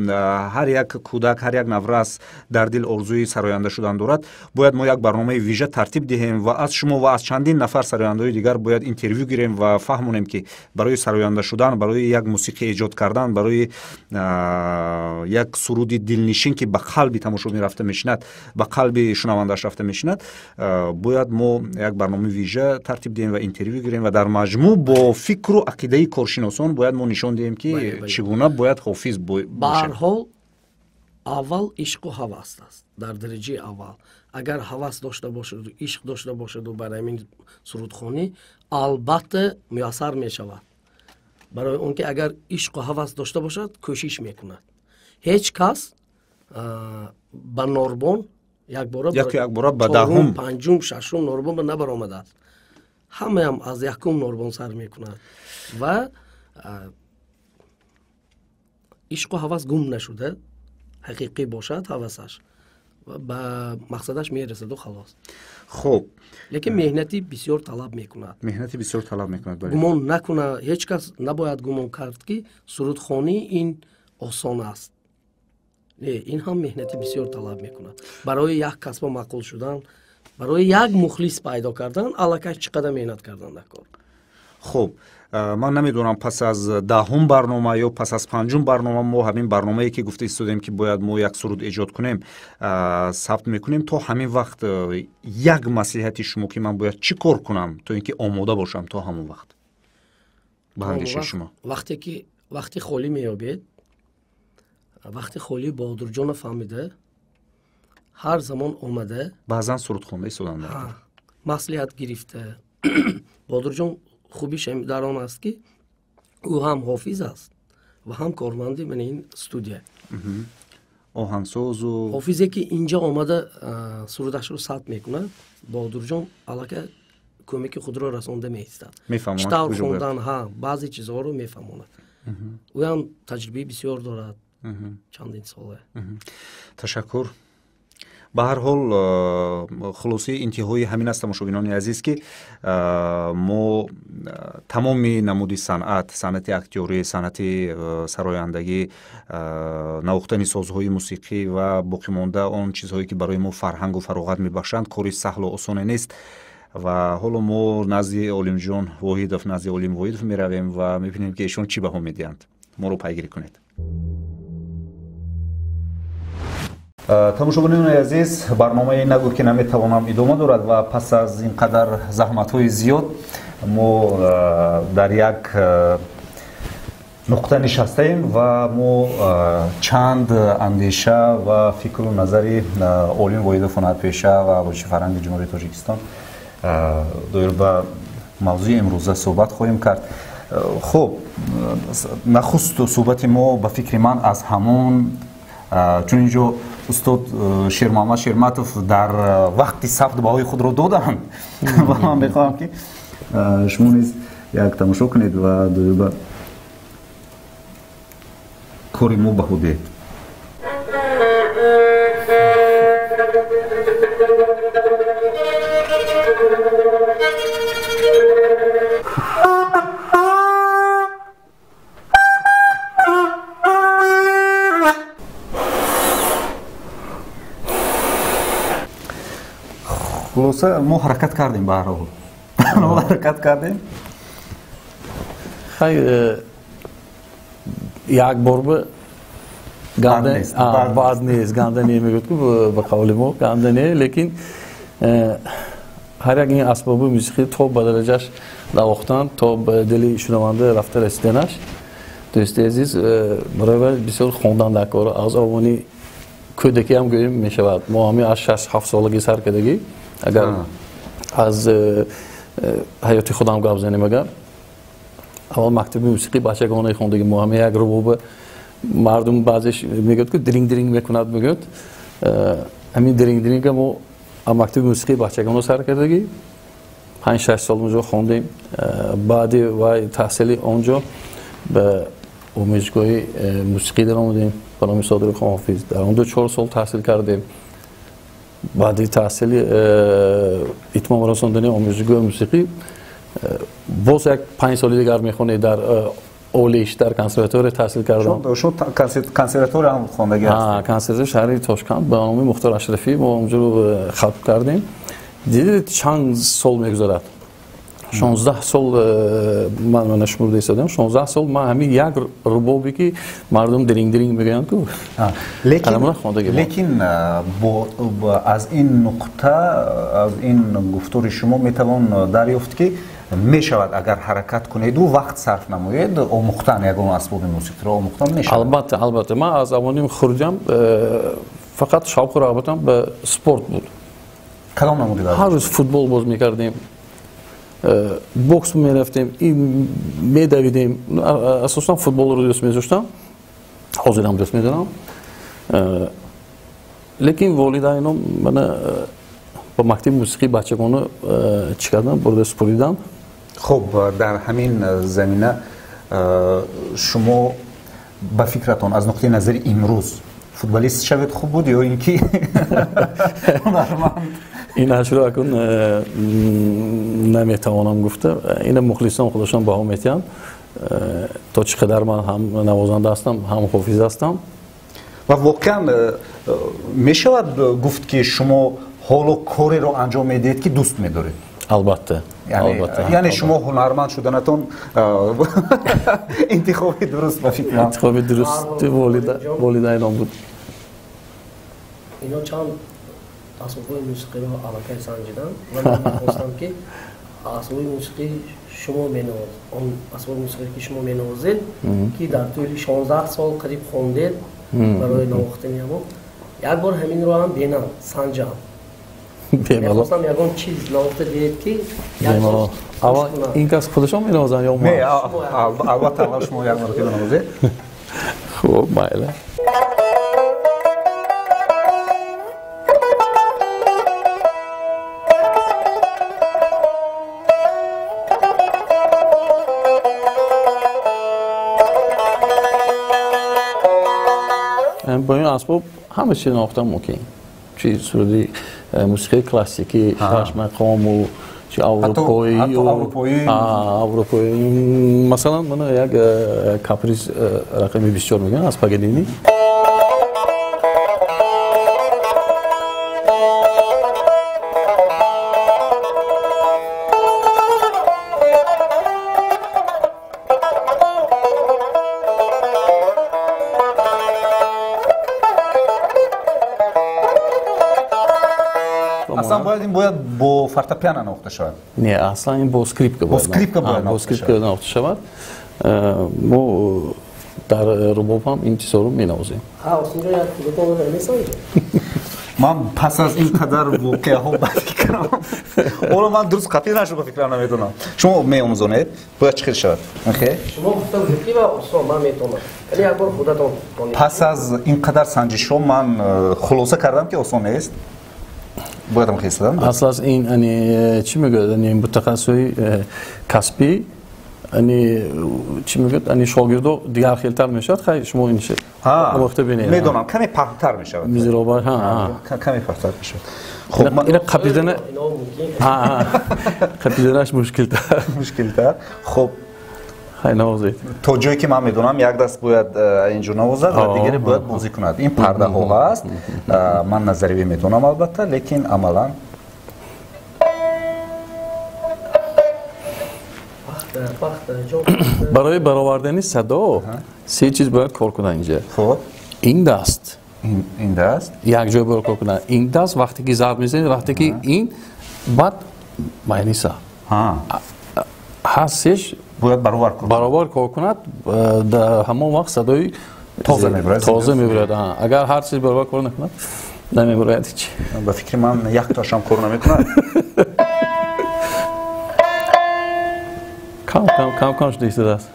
ҳар як кӯдак, ҳар як наврас дар дил орзуи сароянда шудан дорад, бояд мо як барномаи вижа тартиб диҳем ва аз шумо ва аз чандин нафар сарояндаҳои дигар бояд интервю гирем ва фаҳмонем, ки барои сароянда шудан, барои як мусиқӣ эҷод кардан, барои як суруди дилнишин, ки ба қалби тамошобин рафта мешинад, ба қалби шунавандаш рафта мешинад, бояд мо як барномаи вижа тартиб диҳем ва интервю гирем ва дар маҷмӯъ бо фикру ақидаи коршиносон бояд мо нишон диҳем, ки чӣ гуна бояд ҳофиз бошем. Ба ҳар ҳол аввал ишқу ҳавас аст, дар дараҷаи аввал. Агар ҳавас дошта бошаду ишқ дошта бошаду бар ҳамин сурудхонӣ, албатта муяссар мешавад. Барои он ки агар ишқу ҳавас дошта бошад, кӯшиш мекунад. Ҳеҷ кас ба норбон якбора якбора ба даҳум, панҷум, шашум норбон ба набаромадааст. Ҳамаам аз якум норбон сар мекунад ва ишқу ҳавас гум нашуда, ҳақиқӣ бошад ҳавасаш, ба мақсадаш мерасаду халос. Хуб, лекин меҳнати бисёр талаб мекунад. Меҳнати бисёр талаб мекунад. Гумон накуна, ҳеҷ кас набояд гумон кард, ки сурудхонӣ ин осон аст. Не, ин ҳам меҳнати бисёр талаб мекунад. Барои як касба маъқул шудан, барои як мухлис пайдо кардан, аллакай чӣ қадар меҳнат кардан дар кор. Хуб, ман намедонам, пас аз даҳум барнома ё пас аз панҷум барнома мо ҳамин барномае, ки гуфта истодем, ки бояд мо як суруд эҷод кунем, сабт мекунем. То ҳамин вақт як маслиҳати шумо, ки ман бояд чӣ кор кунам, то ин ки омода бошам то ҳамон вақт, ба андешаи шумо? Вақте ки вақти холӣ меёбед, вақти холӣ Баҳодурҷонро фаҳмида, ҳар замон омада, баъзан суруд хонда истодан дар кор, маслиҳат гирифта. Баҳодурҷон хубиш дар он аст, ки ӯ ҳам ҳофиз аст ва ҳам корманди мана ин студия, оҳансозу ҳофизе, ки инҷа омада сурудашро сабт мекунад. Баҳодурҷон аллакай кӯмаки худро расонда меистад, мефаҳмонад чӣ тавр хондан, баъзе чизҳоро мефаҳмонад. Ӯ ҳам таҷрибаи бисёр дорад, чандин сола. Ташаккур. Ба ҳар ҳол хулосаи интиҳои ҳамин аст, тамошобинони азиз, ки мо тамоми намуди санъат, санъати актёрӣ, санъати сарояндагӣ, навохтани созҳои мусиқӣ ва боқимонда он чизҳое, ки барои мо фарҳангу фароғат мебахшанд, кори саҳлу осоне нест. Ва ҳоло мо назди Олимҷон Воҳидов, назди Олим Воҳидов меравем ва мебинем, ки эшон чӣ баҳо медиҳанд. Моро пайгирӣ кунед. Тамошобинони азиз, барномаи «Нагӯ, ки наметавонам» идома дорад ва пас аз ин қадар заҳматҳои зиёд мо дар як нуқта нишастаем ва мо чанд андеша ва фикру назари Олим Воҳидов, ҳунарпеша ва аълочи фарҳанги Ҷумҳурии Тоҷикистон, доир ба мавзӯи имрӯза суҳбат хоҳем кард. Хуб, нахуст суҳбати мо, ба фикри ман, аз ҳамон, чун инҷо устод Шермуҳаммад Шерматов дар вақти сабт баҳои худро доданд ва ман мехоҳам, ки шумо низ як тамошо кунед ва доир ба кори мо баҳо диҳед. Хулоса, мо ҳаракат кардем, ба ҳар ҳол ҳаракат кардем. Хай, як бор ба бад нест, ганда не мегӯяд ку, ба қавли мо ганда не, лекин ҳар як ин асбоби мусиқӣ то ба дараҷаш навохтан, то ба дили шунаванда рафта расиданаш, дӯсти азиз, барои бисёр хондан дар кор. Аз овони кӯдакӣ ҳам гӯем мешавад, мо ҳамин аз 6-7 солагӣ сар кардагӣ. Агар аз ҳаёти худам гап занем, агар аввал мактаби мусиқии бачагонаи хондагӣ, мо ҳама як рубоба, мардум баъзеш мегӯяд, ки дринг дринг мекунад, мегӯяд, ҳамин дринг дринга мо мактаби мусиқии бачагона сар кардагӣ, 5-6 сол онҷо хондем. Баъди вай таҳсили онҷо ба омӯзгоҳи мусиқӣ даромадем ба номи Содири Хон Ҳофиз, дар он ҷо 4 сол таҳсил кардем. Баъди таҳсили итмом расондани омӯзишгоҳи мусиқӣ боз як 5 соли дигар мехонед дар олиш, дар консерватория таҳсил кардам. Шумо консерватория ҳам хондагӣ ҳастед? Консерваторияи шаҳри Тошканд ба номи Мухтор Ашрафӣ мо онҷо хатм кардем. Дидед чанд сол мегузарад? 16 сол ман нашмурда истодам. 16 сол ман ҳамин як рубобе ки мардум диринг-диринг мегӯянд ку. Лекин аз ин нуқта, аз ин гуфтори шумо метавон дарёфт ки мешавад агар ҳаракат кунеду вақт сарф намоед, омӯхтан ягон асбоби мусиқиро омӯхтан мешавад. Албатта, албатта. Ман аз авоним хурдиам фақат шавқу рағбатам ба спорт буд. Кадом намуди варзиш? Ҳар рӯз футбол боз мекардем, бокс мерафтем, медавидем. Асосан футболро дӯст медоштам, ҳозирам дӯст медорам. Лекин волидайном мана ба мактаби мусиқии бачагона чӣ кардам, бурда супуридам. Хуб, дар ҳамин замина шумо ба фикратон аз нуқтаи назари имрӯз футболист шавед хуб буд ё ин ки ҳунарманд? Ин ашро акун наметавонам гуфта. Ина мухлисон худашон баҳо метиҳанд то чӣ қадар ман ҳам навозанда ҳастам, ҳам ҳофиз ҳастам. Ва воқеан мешавад гуфт ки шумо ҳоло кореро анҷом медиҳед ки дӯст медоред? Албатта. Яъне шумо ҳунарманд шуданатон интихоби дуруст ба фикрам. Интихоби дурусти волидайнон буд. Ино чанд асбобҳои мусиқиро аллакай санҷидам ва ман мехостам ки асбоби мусиқӣ шумо менавозед, он асбоби мусиқӣ ки шумо менавозед, ки дар тӯли 16 сол қариб хондед барои навохтани ҳамон, як бор ҳаминро ҳам бинам, санҷам. Мехостам ягон чиз навохта диҳед ки аввал ин кас худашон менавозанд ё ман? Не, албатта аввал шумо як маротиба навозед. Хуб, майла. Бо ин асбоб ҳама чиз навохтан мумкин. Чи суруди мусиқии классикӣ, шашмақому, чи аврупоӣ, аврупоӣ. Масалан, мана як каприз рақами 24 мегӯянд аз Паганини. Аслан бояд ин бояд бо фортепиано навохта шавад? Не, аслан ин бо скрипка бояд. Бо скрипка бояд бо скрипка навохта шавад. Мо дар рубоб ҳам ин чизҳоро менавозем. Осинҷо як худатонро намесанҷед? Ман пас аз ин қадар воқеаҳо ба фикрам, ҳоло ман дуруст қатъӣ нашуд ба фикрам намедонам. Шумо меомӯзонед, бояд чӣ хел шавад? Шумо гуфта будед ки осон, ман метавонам. Вале як бор худатон. Пас аз ин қадар санҷишҳо ман хулоса кардам ки осон нест. Боядам хестадам. Аслан ин чӣ мегӯяд, мутахассисҳои касбӣ, чӣ мегӯяд, шогирдо дигар хелтар мешавад. Хай, шумо ин вохта бинед. Медонам, каме паҳнтар мешавад. Мизроба, каме паҳнтар мешавад. Хуб, ина қапидана, қапиданаш мушкилтар. Мушкилтар. Хуб, хай навозед. То ҷое ки ман медонам, як даст бояд инҷо навозад ва дигаре бояд бозӣ кунад. Ин пардаҳо ҳаст. Ман назаривӣ медонам албатта, лекин амалан барои баровардани садо се чиз бояд кор кунад инҷа. Хуб. Ин даст. Ин даст. Як ҷой бояд кор кунад. Ин даст вақте ки зарб мезанед, вақте ки ин баъд майниса. Ҳастеш бояд баробар кор. Баробар кор кунад, дар ҳамон вақт садои тоза мебурад. Тоза мебурад. Агар ҳар чиз баробар кор накунад, намебурад ҳеч. Ба фикри ман яктошам кор намекунад. Кам кам кам кам шуда истодааст.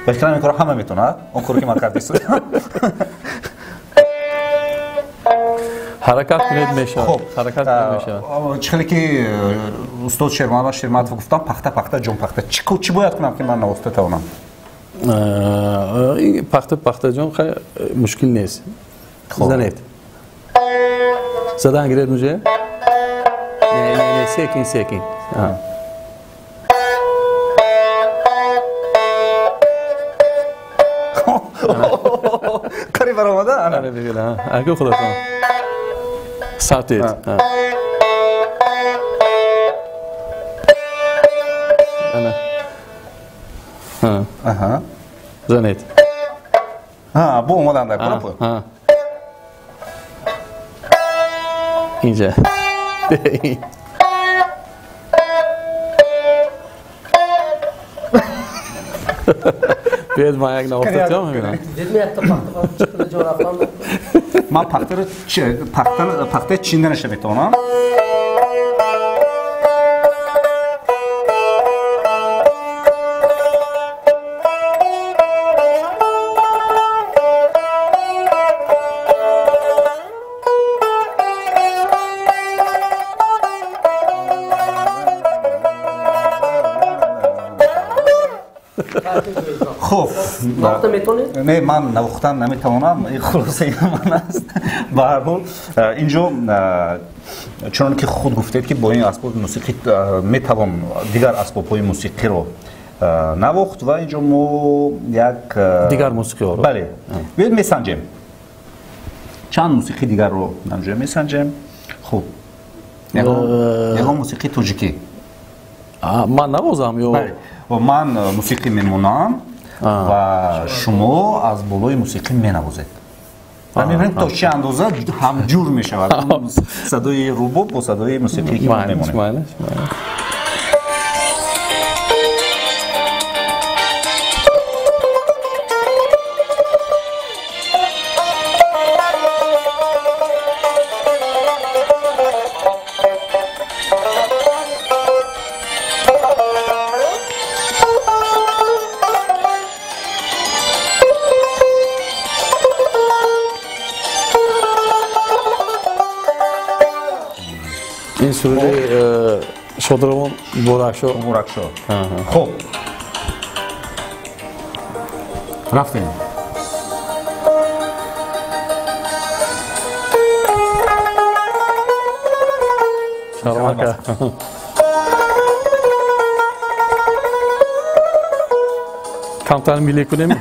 Ба фикрам ин корро ҳама метавонад, он коре ки ман карда истодам. Ҳаракат кунед мешавад. Ҳаракат кунед мешавад. Чӣ хеле ки устод Шермуҳаммад Шерматов гуфтам, пахта пахта ҷон пахта. Чӣ бояд кунам ки ман навохта тавонам? Пахта пахта ҷон хай мушкил нест. Занед. Задан гиред муже? Не, не, не, секин, секин. Қари баромада? Ана. Аку худатон. Сатид. Ана. Аҳа. Занед. Ҳа, бу омадан дар кор. Ҳа. Инҷа. Биёед ман як навохта мебинам. Дидми якта пахта чиқида ҷо рафтам. Ман пахтаро пахтаи чинданаша метавонам. Хуб, навохта метавонед? Не, ман навохтан наметавонам, ин хулосаи ман аст. Ба ҳар ҳол, инҷо чунон ки худ гуфтед, ки бо ин асбоби мусиқӣ метавон дигар асбобҳои мусиқиро навохт ва инҷо мо як дигар мусиқиҳоро. Бале, биёед месанҷем. Чанд мусиқии дигарро инҷо месанҷем. Хуб, ягон мусиқии тоҷикӣ. Ман навозам ё? Бале, ман мусиқӣ мемонам ва шумо аз болои мусиқӣ менавозед. Ва мебинем то чӣ андоза ҳамҷур мешавад садои рубоб бо садои мусиқие ки мо мемонем. Ин суруди шодравон Муборакшо. Муборакшо. Хуб, рафтем. Шармака. Камтар миллӣ кунем.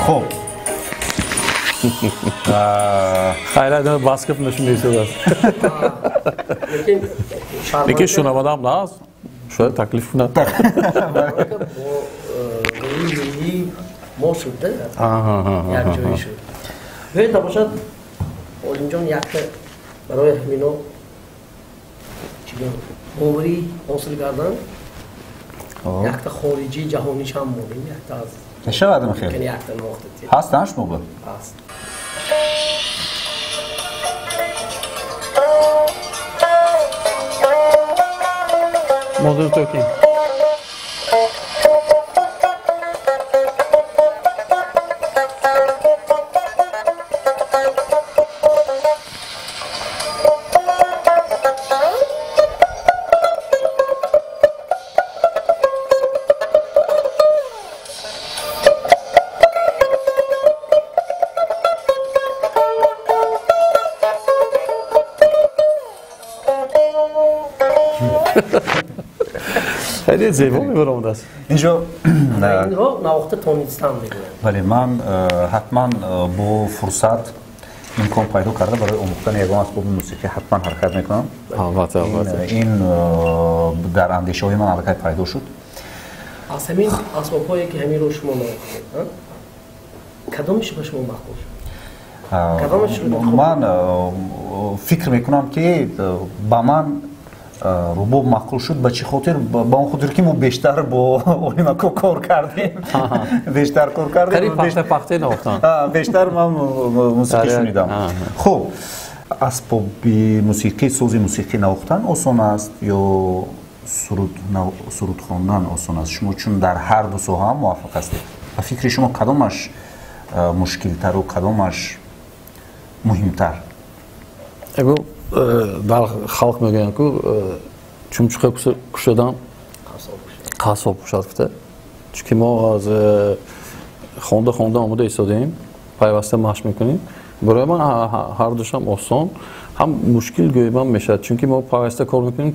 Хуб, хайра баскет нишон месудааст. Лекин шунавадам нааст, шояд таклиф кунад. Миллии мо шуд, якҷоӣ шуд. Биёед набошад, Олимҷон, якта барои ҳамино боварӣ ҳосил кардан якта хориҷии ҷаҳонишам монем, якта аз мешавад хел якта навохта ҳастан шумо буд? Ҳаст. Модул токи. Хеле зебо мебаромадааст. Инҷо инро навохта тонистан мегӯянд. Бале, ман ҳатман бо фурсат Имкон пайдо карда барои омӯхтани ягон асбоби мусиқӣ ҳатман ҳаракат мекунам. Албатта, албатта. Ин дар андешаҳои ман аллакай пайдо шуд. Аз ҳамин асбобҳое ки ҳаминро шумо навохтед, кадомаш ба шумо маъқул шуд? Ман фикр мекунам, ки ба ман рубоб маъқул шуд. Ба чӣ хотир? Ба он хотир, ки мо бештар бо Олимако кор кардем, бештар кор кардем, бештар ман мусиқӣ шунидам. Хуб, асбоби мусиқӣ, сози мусиқӣ навохтан осон аст ё суруд хондан осон аст? Шумо чун дар ҳар ду соҳа муваффақ ҳастед, ба фикри шумо кадомаш мушкилтару кадомаш муҳимтар? Дар халқ мегӯянд, ку чумчуқа кушодан қассоб кушад гуфта. Чунки мо аз хонда хонда омода истодаем, пайваста машқ мекунем. Барои ман ҳардушам осон ҳам мушкил гӯям мешавад, чунки мо пайваста кор мекунем,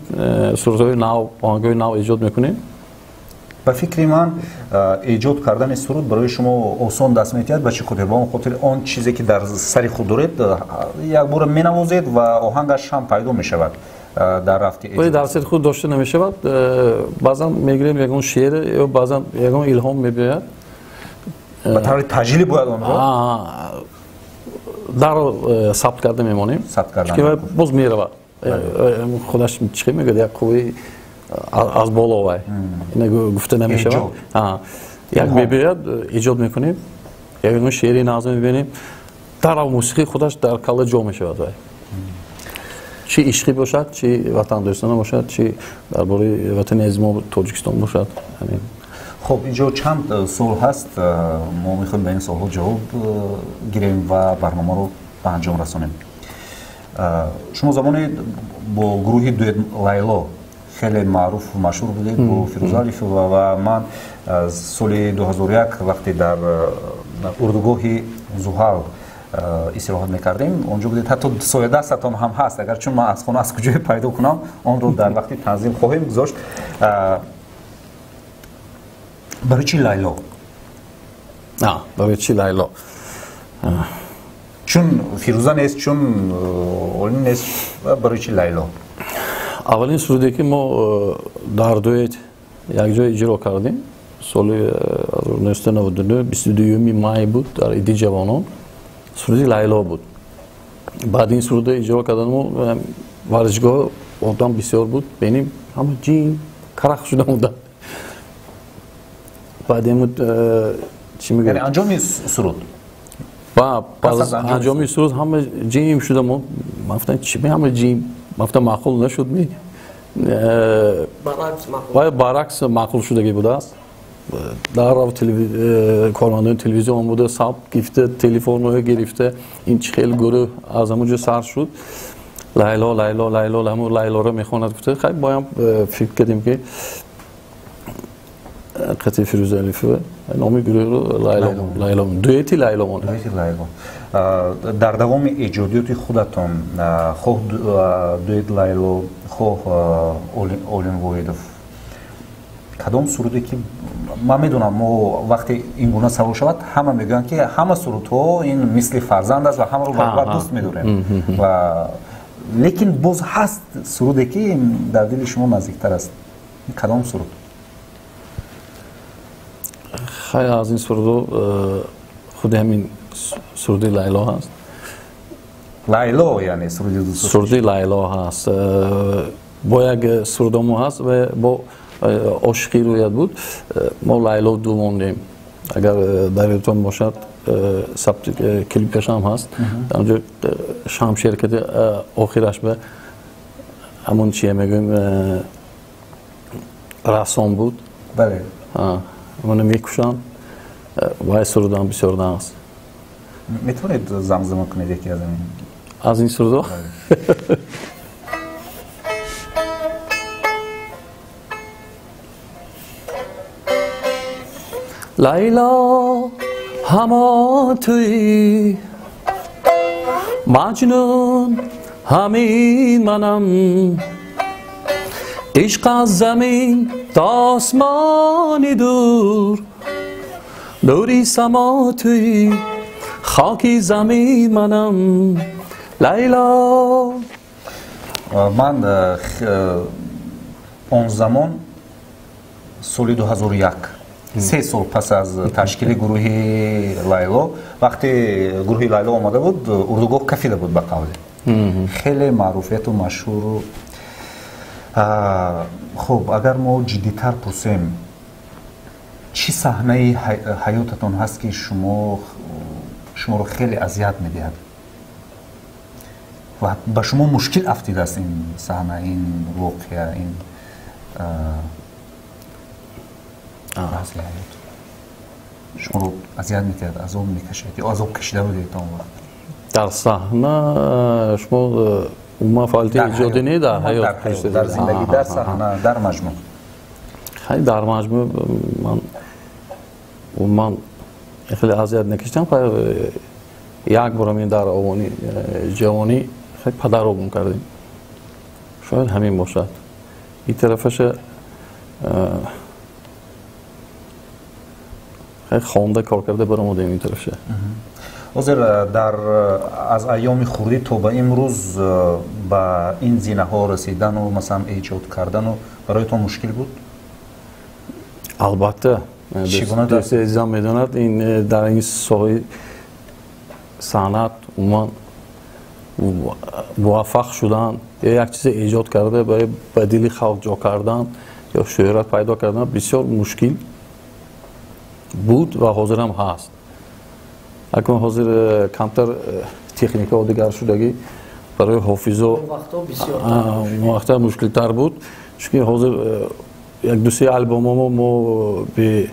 сурудҳои нав, оҳангҳои нав эҷод мекунем. Ба фикри ман, эҷод кардани суруд барои шумо осон даст метиҳад. Ба чӣ хотир? Ба он хотир, он чизе ки дар сари худ доред, якбора менавозед ва оҳангаш ҳам пайдо мешавад дар рафти эҷод. Дар сари худ дошта намешавад. Баъзан мегирем ягон шеър ё баъзан ягон илҳом мебиёяд. Ба таври таҷлӣ бояд онро дар сабт карда мемонем, чунки боз меравад худаш. Чӣ мегӯяд, як қувваи аз боло вай ина гуфта намешавад. Як мебиёяд, эҷод мекунем, ягон шеъри нағз мебинем, дарав мусиқӣ худаш дар калла ҷо мешавад. Вай чӣ ишқӣ бошад, чӣ ватандӯстона бошад, чӣ дар бораи ватани азизи мо Тоҷикистон бошад. Хуб, инҷо чанд суол ҳаст, мо мехоҳем ба ин суолҳо ҷавоб гирем ва барномаро ба анҷом расонем. Шумо замоне бо гурӯҳи дуэт Лайло хеле маъруфу машҳур будед бо Фирӯза Алифова, ва ман соли 2001 вақте дар урдугоҳи Зуҳал истироҳат мекардем, онҷо будед, ҳатто соядастатон ҳам ҳаст. Агар чун ман аз хона аз куҷое пайдо кунам, онро дар вақти танзим хоҳем гузошт. Барои чӣ Лайло? Барои чӣ Лайло? Чун Фирӯза нест, чун Олим нест, барои чӣ Лайло? Аввалин суруде ки мо дар дуэт якҷо иҷро кардем, соли 1999, 22 май буд, дар иди ҷавонон, суруди Лайло буд. Баъд ин суруда иҷро кардан мо варзишгоҳ одам бисёр буд, беним ҳама ҷим карах шуда буданд. Баъд ин чӣ мегӯяд, анҷоми суруд, анҷоми суруд ҳама ҷим шуда. Мо ман гуфтам, чӣ ҳама ҷим? Гуфтам, маъқул нашуд ми? Вай баръакс маъқул шудагӣ будааст. Дар кормандони телевизион буда, сабт гирифта, телефонҳо гирифта, ин чӣ хел гурӯҳ аз ҳамон ҷо сар шуд. Лайло, Лайло, Лайло, ҳамон Лайлоро мехонад гуфта. Хай, боям фикр кардем, ки қатъи Фирӯза Алифова номи гурӯҳро Лайло, Лайло, дуэти Лайло монед. Дуэти Лайло. Дар давоми эҷодиёти худатон, хоҳ дуэт Лайло, хоҳ Олим Воҳидов, кадом суруде ки ман медонам, мо вақте ин гуна савол шавад, ҳама мегӯянд, ки ҳама сурудҳо ин мисли фарзанд аст ва ҳамаро баробар дӯст медорем, ва лекин боз ҳаст суруде, ки дар дили шумо наздиктар аст. Кадом суруд? Хай, аз ин сурудо худи ҳамин суруди Лайло ҳаст. Лайло, яъне суруди суруди Лайло ҳаст. Бо як сурудомо ҳаст ва бо ошиқӣ рӯяд буд. Мо Лайло ду мондем. Агар дар ёдтон бошад, сабти клипаш ҳам ҳаст. Дар онҷо шамшер кади, охираш ба ҳамон чие мегӯем, расом буд. Бале. Мана мекушанд. Вай сурудам бисёр нағз. Метавонед замзама кунед яке аз ин? Аз ин сурудо? Лайло ҳамон туӣ, Маҷнун ҳамин манам, ишқ аз замин то осмони дур, нури само туӣ, Хоки замин манам Лайло. Ман он замон соли 2001, 3 сол пас аз ташкили гурӯҳи Лайло, вақте гурӯҳи Лайло омада буд, урдугоҳ кафида буд ба қавле. Хеле маъруфияту машҳуру. Хуб, агар мо ҷиддитар пурсем, чӣ саҳнаи ҳаётатон ҳаст, ки шуморо хеле азият медиҳад ва ба шумо мушкил афтидааст ин саҳна, ин воқеа, ин лаҳзаи ҳаёт шуморо азият медиҳад, азоб мекашад ё азоб кашида будед он вақт? Дар саҳна шумо умуман фаъолияти эҷодӣ не, дар ҳаёт, дар зиндагӣ, дар саҳна, дар маҷмӯъ. Хай, дар маҷмӯъ ман умуман хеле азият накашидам. Як бор ҳамин дар овони ҷавонӣ хеле падарро гум кардем, шояд ҳамин бошад. Ин тарафаша хеле хонда кор карда баромадем ин тарафша. Ҳозир дар аз айёми хурдӣ то ба имрӯз ба ин зинаҳо расидану масалан эҷод кардану бароятон мушкил буд? Албатта, дӯсти азизам медонад, ин дар ин соҳаи санъат умуман муваффақ шудан ё як чизе эҷод карда барои ба дили халқ ҷо кардан ё шӯҳрат пайдо кардан бисёр мушкил буд ва ҳозирам ҳаст. Акнун ҳозир камтар техникаҳо дигар шудагӣ, барои ҳофизо он вақта мушкилтар буд, чунки ҳозир як ду-се албомамо мо бе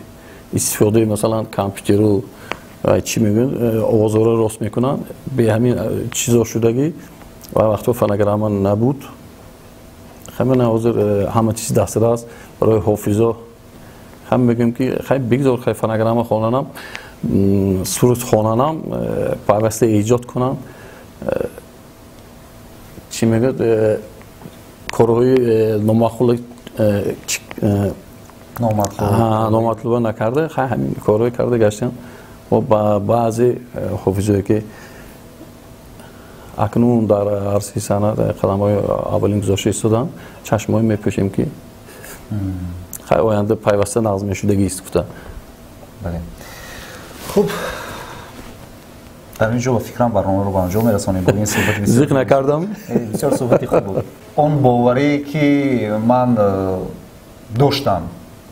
истифодаи масалан компютеру чӣ мегӯянд, овозҳоро рост мекунанд, бе ҳамин чизо шудагӣ ва вақто фонограмма набуд. Ҳамин ҳозир ҳама чиз дастрас барои ҳофизо. Ҳам мегӯем ки хай бигзор хай фонограмма хонанам, суруд хонанам, пайваста эҷод кунам, чӣ мегӯяд, корҳои номаъқул номатлуба накарда, хай ҳамин корҳое карда гаштем. Мо ба баъзе ҳофизое ки акнун дар арсаи санъат қадамҳои аввалин гузошта истоданд, чашмҳое мепӯшем ки хай оянда пайваста нағз мешудагист гуфта. Бале. Хуб, дар ин ҷо ба фикрам барномаро ба анҷом мерасонем. Бо ин суҳбати зиқ накардам, бисёр суҳбати хуб буд. Он боварие ки ман доштам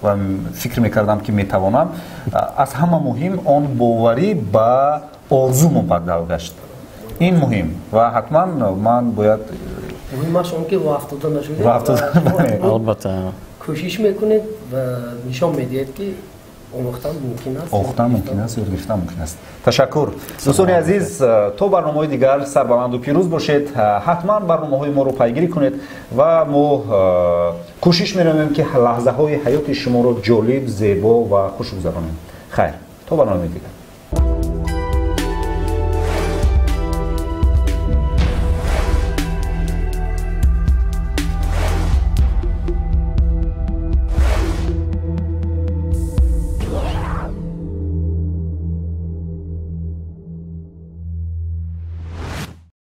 ва фикр мекардам ки метавонам, аз ҳама муҳим он боварӣ ба орзу мубаддал гашт. Ин муҳим ва ҳатман ман бояд муҳимаш он ки роҳафтода нашудед, албатта кӯшиш мекунед ва нишон медиҳед ки омӯхтан мумкин аст, омӯхтан мумкин аст, ёд гирифтан мумкин аст. Ташаккур дӯстони азиз, то барномаҳои дигар сарбаланду пирӯз бошед. Ҳатман барномаҳои моро пайгирӣ кунед ва мо кӯшиш менамоем ки лаҳзаҳои ҳаёти шуморо ҷолиб, зебо ва хуш гузаронем. Хайр, то барномаи дигар.